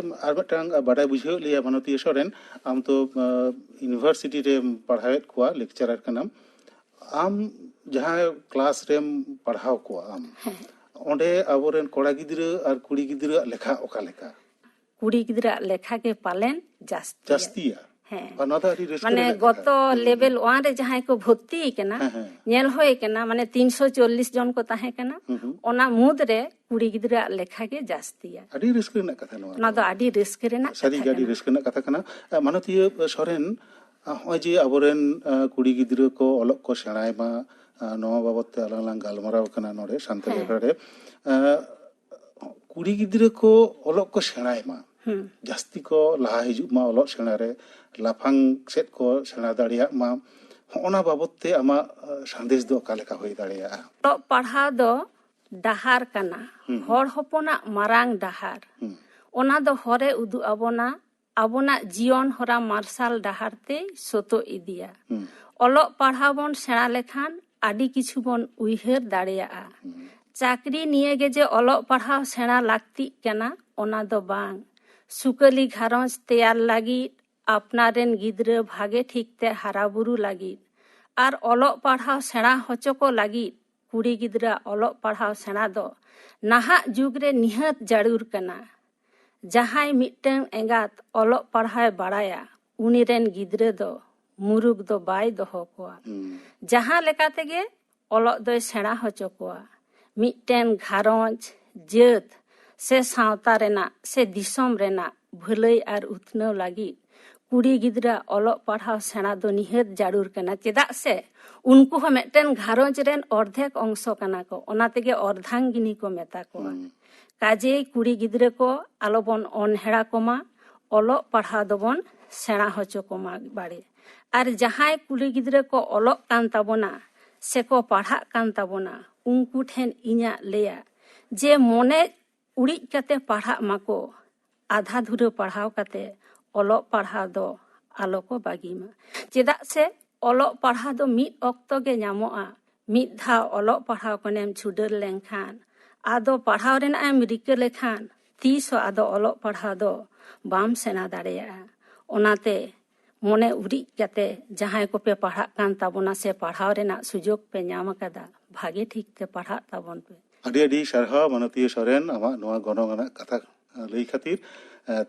ᱟᱨ ᱢᱤᱫᱴᱟᱝ ᱵᱟᱰᱟᱭ ᱵᱩᱡᱷᱟᱹᱣᱮᱫ ᱞᱮᱭᱟ ᱢᱟᱱᱚᱛᱤᱭᱟᱹ ᱥᱚᱨᱮᱱ, ᱟᱢ ᱛᱚ, ᱟᱸ, ᱤᱭᱩᱱᱤᱵᱷᱟᱨᱥᱤᱴᱤ ᱨᱮᱢ ᱯᱟᱲᱦᱟᱣᱮᱫ ᱠᱚᱣᱟ, ᱞᱮᱠᱪᱟᱨᱟᱨ ᱠᱟᱱᱟᱢ᱾ ᱟᱢ ᱡᱟᱦᱟᱸ ᱠᱞᱟᱥ ᱨᱮᱢ ᱯᱟᱲᱦᱟᱣ ᱠᱚᱣᱟ ᱟᱢ, ᱦᱮᱸ᱾ ᱚᱸᱰᱮ ᱟᱵᱚᱨᱮᱱ ᱠᱚᱲᱟ ᱜᱤᱫᱽᱨᱟᱹ ᱟᱨ ᱠᱩᱲᱤ ᱜᱤᱫᱽᱨᱟᱹᱣᱟᱜ ᱞᱮᱠᱷᱟ ᱚᱠᱟ ᱞᱮᱠᱟ? ᱠᱩᱲᱤ ᱜᱤᱫᱽᱨᱟᱹᱣᱟᱜ ᱞᱮᱠᱷᱟ ᱜᱮ ᱯᱟᱞᱮᱱ ᱡᱟᱹᱥᱛᱤᱭᱟ᱾ ᱡᱟᱹᱥᱛᱤᱭᱟ? ᱦᱮᱸ᱾ ᱟᱨ ᱱᱚᱣᱟ ᱫᱚ ᱟᱹᱰᱤ ᱨᱟᱹᱥᱠᱟᱹ ᱢᱟᱱᱮ ᱨᱮᱱᱟᱜ ᱜᱚᱛᱚ ᱠᱟᱛᱷᱟ᱾ ᱦᱩᱸ, ᱞᱮᱵᱮᱞ ᱦᱩᱸ᱾ ᱳᱣᱟᱱ ᱨᱮ ᱡᱟᱦᱟᱸᱭ ᱠᱚ ᱵᱷᱚᱨᱛᱤ ᱠᱟᱱᱟ, ᱦᱮᱸ, ᱦᱮᱸ᱾ ᱧᱮᱞ ᱦᱩᱭ ᱠᱟᱱᱟ, ᱢᱟᱱᱮ ᱛᱤᱱᱥᱚ ᱪᱚᱞᱞᱤᱥ ᱡᱚᱱ ᱠᱚ ᱛᱟᱦᱮᱸ ᱠᱟᱱᱟ, ᱦᱩᱸ, ᱦᱩᱸ᱾ ᱚᱱᱟ ᱢᱩᱫᱽ ᱨᱮ ᱠᱩᱲᱤ ᱜᱤᱫᱽᱨᱟᱹᱣᱟᱜ ᱞᱮᱠᱷᱟ ᱜᱮ ᱡᱟᱹᱥᱛᱤᱭᱟ᱾ ᱟᱹᱰᱤ ᱨᱟᱹᱥᱠᱟᱹ ᱨᱮᱱᱟᱜ ᱠᱟᱛᱷᱟ ᱱᱚᱣᱟ ᱚᱱᱟ ᱫᱚ ᱟᱹᱰᱤ ᱨᱟᱹᱥᱠᱟᱹ ᱨᱮᱱᱟᱜ ᱥᱟᱹᱨᱤ ᱠᱟᱛᱷᱟ ᱜᱮ ᱟᱹᱰᱤ ᱠᱟᱱᱟ᱾ ᱨᱟᱹᱥᱠᱟᱹ ᱨᱮᱱᱟᱜ ᱠᱟᱛᱷᱟ ᱠᱟᱱᱟ᱾ ᱟᱨ ᱢᱟᱱᱚᱛᱤᱭᱟᱹ ᱥᱚᱨᱮᱱ, ᱱᱚᱜᱼᱚᱭ ᱡᱮ ᱟᱵᱚᱨᱮᱱ, ᱟᱸ, ᱠᱩᱲᱤ ᱜᱤᱫᱽᱨᱟᱹ ᱠᱚ ᱚᱞᱚᱜ ᱠᱚ ᱥᱮᱬᱟᱭ ᱢᱟ, ᱟᱸ, ᱱᱚᱣᱟ ᱵᱟᱵᱚᱛ ᱛᱮ ᱟᱞᱟᱝ ᱞᱟᱝ ᱜᱟᱞᱢᱟᱨᱟᱣ ᱠᱟᱱᱟ ᱱᱚᱰᱮ ᱥᱟᱱᱛᱟᱲᱤ ᱦᱮᱸ᱾ ᱟᱠᱷᱲᱟ ᱨᱮ᱾ ᱟᱸ, ᱠᱩᱲᱤ ᱜᱤᱫᱽᱨᱟᱹ ᱠᱚ ᱚᱞᱚᱜ ᱠᱚ ᱥᱮᱬᱟᱭ ᱢᱟ, ᱦᱩᱸ᱾ ᱡᱟᱹᱥᱛᱤ ᱠᱚ ᱞᱟᱦᱟ ᱦᱤᱡᱩᱜ ᱢᱟ ᱚᱞᱚᱜ ᱥᱮᱬᱟ ᱨᱮ, ᱞᱟᱯᱷᱟᱝ ᱥᱮᱫ ᱠᱚ ᱥᱮᱬᱟ ᱫᱟᱲᱮᱭᱟᱜ ᱢᱟ, ᱦᱚᱸᱜᱼᱚᱱᱟ ᱵᱟᱵᱚᱛ ᱛᱮ ᱟᱢᱟᱜ, ᱟᱸ, ᱥᱟᱸᱫᱮᱥ ᱫᱚ ᱚᱠᱟ ᱞᱮᱠᱟ ᱦᱩᱭ ᱫᱟᱲᱮᱭᱟᱜᱼᱟ? ᱚᱞᱚᱜ ᱯᱟᱲᱦᱟᱣ ᱫᱚ ᱰᱟᱦᱟᱨ ᱠᱟᱱᱟ, ᱦᱩᱸ, ᱦᱩᱸ᱾ ᱦᱚᱲ ᱦᱚᱯᱚᱱᱟᱜ ᱢᱟᱨᱟᱝ ᱰᱟᱦᱟᱨ᱾ ᱦᱩᱸ᱾ ᱚᱱᱟ ᱫᱚ ᱦᱚᱨᱮ ᱩᱫᱩᱜ ᱟᱵᱚᱱᱟ ᱟᱵᱚᱱᱟᱜ ᱡᱤᱭᱚᱱ ᱦᱚᱨᱟ ᱢᱟᱨᱥᱟᱞ ᱰᱟᱦᱟᱨ ᱛᱮᱭ ᱥᱚᱛᱚ ᱤᱫᱤᱭᱟ᱾ ᱚᱞᱚᱜ ᱯᱟᱲᱦᱟᱣ ᱵᱚᱱ ᱥᱮᱬᱟ ᱞᱮᱠᱷᱟᱱ ᱟᱹᱰᱤ ᱠᱤᱪᱷᱩ ᱵᱚᱱ ᱩᱭᱦᱟᱹᱨ ᱫᱟᱲᱮᱭᱟᱜᱼᱟ᱾ ᱪᱟᱹᱠᱨᱤ ᱱᱤᱭᱮ ᱜᱮ ᱡᱮ ᱚᱞᱚᱜ ᱯᱟᱲᱦᱟᱣ ᱥᱮᱬᱟ ᱞᱟᱹᱠᱛᱤᱜ ᱠᱟᱱᱟ, ᱚᱱᱟ ᱫᱚ ᱵᱟᱝ᱾ ᱥᱩᱠᱟᱹᱞᱤ ᱜᱷᱟᱨᱚᱸᱡᱽ ᱛᱮᱭᱟᱨ ᱞᱟᱹᱜᱤᱫ, ᱟᱯᱱᱟᱨ ᱨᱮᱱ ᱜᱤᱫᱽᱨᱟᱹ ᱵᱷᱟᱜᱮ ᱴᱷᱤᱠ ᱛᱮ ᱦᱟᱨᱟ ᱵᱩᱨᱩ ᱞᱟᱹᱜᱤᱫ ᱟᱨ ᱚᱞᱚᱜ ᱯᱟᱲᱦᱟᱣ ᱥᱮᱬᱟ ᱦᱚᱪᱚ ᱠᱚ ᱞᱟᱹᱜᱤᱫ ᱠᱩᱲᱤ ᱜᱤᱫᱽᱨᱟᱹ ᱚᱞᱚᱜ ᱯᱟᱲᱦᱟᱣ ᱥᱮᱬᱟ ᱫᱚ ᱱᱟᱦᱟᱜ ᱡᱩᱜᱽ ᱨᱮ ᱱᱤᱦᱟᱹᱛ ᱡᱟᱹᱨᱩᱲ ᱠᱟᱱᱟ᱾ ᱡᱟᱦᱟᱸᱭ ᱢᱤᱫᱴᱟᱝ ᱮᱸᱜᱟᱛ ᱚᱞᱚᱜ ᱯᱟᱲᱦᱟᱣ ᱵᱟᱲᱟᱭᱟ, ᱩᱱᱤ ᱨᱮᱱ ᱜᱤᱫᱽᱨᱟᱹ ᱫᱚ ᱢᱩᱨᱩᱠ ᱫᱚ ᱵᱟᱭ ᱫᱚᱦᱚ ᱠᱚᱣᱟ᱾ ᱡᱟᱦᱟᱸ ᱞᱮᱠᱟ ᱛᱮᱜᱮ ᱚᱞᱚᱜ ᱫᱚᱭ ᱥᱮᱬᱟ ᱦᱚᱪᱚ ᱠᱚᱣᱟ᱾ ᱢᱤᱫᱴᱮᱱ ᱜᱷᱟᱨᱚᱸᱡᱽ, ᱡᱟᱹᱛ ᱥᱮ ᱥᱟᱶᱛᱟ ᱨᱮᱱᱟᱜ ᱥᱮ ᱫᱤᱥᱚᱢ ᱨᱮᱱᱟᱜ ᱵᱷᱟᱹᱞᱟᱹᱭ ᱟᱨ ᱩᱛᱱᱟᱹᱣ ᱞᱟᱹᱜᱤᱫ ᱠᱩᱲᱤ ᱜᱤᱫᱽᱨᱟᱹ ᱚᱞᱚᱜ ᱯᱟᱲᱦᱟᱣ ᱥᱮᱬᱟ ᱫᱚ ᱱᱤᱦᱟᱹᱛ ᱡᱟᱹᱨᱩᱲ ᱠᱟᱱᱟ᱾ ᱪᱮᱫᱟᱜ ᱥᱮ ᱩᱱᱠᱩ ᱦᱚᱸ ᱢᱤᱫᱴᱮᱱ ᱜᱷᱟᱨᱚᱸᱡᱽ ᱨᱮᱱ ᱚᱨᱫᱷᱮᱠ ᱚᱝᱥᱚ ᱠᱟᱱᱟ ᱠᱚ, ᱚᱱᱟ ᱛᱮᱜᱮ ᱚᱨᱫᱷᱟᱝᱜᱤᱱᱤ ᱠᱚ ᱢᱮᱛᱟ ᱠᱚᱣᱟ᱾ ᱠᱟᱡᱮᱭ ᱠᱩᱲᱤ ᱜᱤᱫᱽᱨᱟᱹ ᱠᱚ ᱟᱞᱚᱵᱚᱱ ᱚᱱᱦᱮᱲᱟ ᱠᱚᱢᱟ, ᱚᱞᱚᱜ ᱯᱟᱲᱦᱟᱣ ᱫᱚᱵᱚᱱ ᱥᱮᱬᱟ ᱦᱚᱪᱚ ᱠᱚᱢᱟ ᱵᱟᱲᱮ᱾ ᱟᱨ ᱡᱟᱦᱟᱸᱭ ᱠᱩᱲᱤ ᱜᱤᱫᱽᱨᱟᱹ ᱠᱚ ᱚᱞᱚᱜ ᱠᱟᱱ ᱛᱟᱵᱚᱱᱟ ᱥᱮᱠᱚ ᱯᱟᱲᱦᱟᱜ ᱠᱟᱱ ᱛᱟᱵᱚᱱᱟ, ᱩᱱᱠᱩ ᱴᱷᱮᱱ ᱤᱧᱟᱹᱜ ᱞᱟᱹᱭᱟ ᱡᱮ ᱢᱚᱱᱮ ᱩᱲᱤᱡ ᱠᱟᱛᱮ ᱯᱟᱲᱦᱟᱜ ᱢᱟᱠᱚ, ᱟᱫᱷᱟ ᱫᱷᱩᱨᱟᱹ ᱯᱟᱲᱦᱟᱣ ᱠᱟᱛᱮ ᱚᱞᱚᱜ ᱯᱟᱲᱦᱟᱣ ᱫᱚ ᱟᱞᱚ ᱠᱚ ᱵᱟᱹᱜᱤ ᱢᱟ᱾ ᱪᱮᱫᱟᱜ ᱥᱮ ᱚᱞᱚᱜ ᱯᱟᱲᱦᱟᱣ ᱫᱚ ᱢᱤᱫ ᱚᱠᱛᱚ ᱜᱮ ᱧᱟᱢᱚᱜᱼᱟ᱾ ᱢᱤᱫ ᱫᱷᱟᱣ ᱚᱞᱚᱜ ᱯᱟᱲᱦᱟᱣ ᱠᱷᱚᱱᱮᱢ ᱪᱷᱩᱰᱟᱹᱨ ᱞᱮᱱᱠᱷᱟᱱ ᱟᱫᱚ ᱯᱟᱲᱦᱟᱣ ᱨᱮᱱᱟᱜ ᱮᱢ ᱨᱤᱠᱟᱹ ᱞᱮᱠᱷᱟᱱ ᱛᱤᱥ ᱦᱚᱸ ᱟᱫᱚ ᱚᱞᱚᱜ ᱯᱟᱲᱦᱟᱣ ᱫᱚ ᱵᱟᱢ ᱥᱮᱬᱟ ᱫᱟᱲᱮᱭᱟᱜᱼᱟ᱾ ᱚᱱᱟᱛᱮ ᱢᱚᱱᱮ ᱩᱨᱤᱡ ᱠᱟᱛᱮ ᱡᱟᱦᱟᱸᱭ ᱠᱚᱯᱮ ᱯᱟᱲᱦᱟᱜ ᱠᱟᱱ ᱛᱟᱵᱚᱱᱟ ᱥᱮ ᱯᱟᱲᱦᱟᱣ ᱨᱮᱱᱟᱜ ᱥᱩᱡᱳᱜᱽ ᱯᱮ ᱧᱟᱢ ᱟᱠᱟᱫᱟ, ᱵᱷᱟᱜᱮ ᱴᱷᱤᱠ ᱛᱮ ᱯᱟᱲᱦᱟᱜ ᱛᱟᱵᱚᱱ ᱯᱮ᱾ ᱟᱹᱰᱤ ᱟᱹᱰᱤ ᱥᱟᱨᱦᱟᱣ ᱢᱟᱱᱚᱛᱤᱭᱟᱹ ᱥᱚᱨᱮᱱ, ᱟᱢᱟᱜ ᱱᱚᱣᱟ ᱜᱚᱱᱚᱝ ᱟᱱᱟᱜ ᱠᱟᱛᱷᱟ ᱞᱟᱹᱭ ᱠᱷᱟᱹᱛᱤᱨ᱾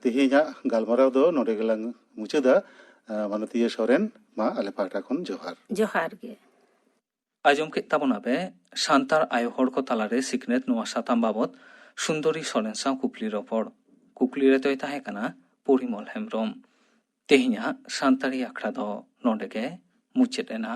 ᱛᱮᱦᱮᱧᱟᱜ ᱜᱟᱞᱢᱟᱨᱟᱣ ᱫᱚ ᱱᱚᱰᱮ ᱜᱮᱞᱟᱝ ᱢᱩᱪᱟᱹᱫᱟ᱾ ᱢᱟᱱᱚᱛᱤᱭᱟᱹ ᱥᱚᱨᱮᱱ, ᱢᱟ ᱟᱞᱮ ᱯᱟᱦᱴᱟ ᱠᱷᱚᱱ ᱡᱚᱦᱟᱨ᱾ ᱡᱚᱦᱟᱨ ᱜᱮ᱾ ᱟᱸᱡᱚᱢ ᱠᱮᱫ ᱛᱟᱵᱚᱱᱟ ᱯᱮ ᱥᱟᱱᱛᱟᱲ ᱟᱭᱳ ᱦᱚᱲ ᱠᱚ ᱛᱟᱞᱟᱨᱮ ᱥᱤᱠᱷᱱᱟᱹᱛ ᱱᱚᱣᱟ ᱥᱟᱛᱟᱢ ᱵᱟᱵᱚᱛ ᱥᱩᱱᱫᱚᱨᱤ ᱥᱚᱨᱮᱱ ᱥᱟᱶ ᱠᱩᱠᱞᱤ ᱨᱚᱯᱚᱲ᱾ ᱠᱩᱠᱞᱤ ᱨᱮᱫᱚᱭ ᱛᱟᱦᱮᱸ ᱠᱟᱱᱟ ᱯᱚᱨᱤᱢᱚᱞ ᱦᱮᱢᱵᱨᱚᱢ᱾ ᱛᱮᱦᱮᱧᱟᱜ ᱥᱟᱱᱛᱟᱲᱤ ᱟᱠᱷᱲᱟ ᱫᱚ ᱱᱚᱰᱮ ᱜᱮ ᱢᱩᱪᱟᱹᱫ ᱮᱱᱟ᱾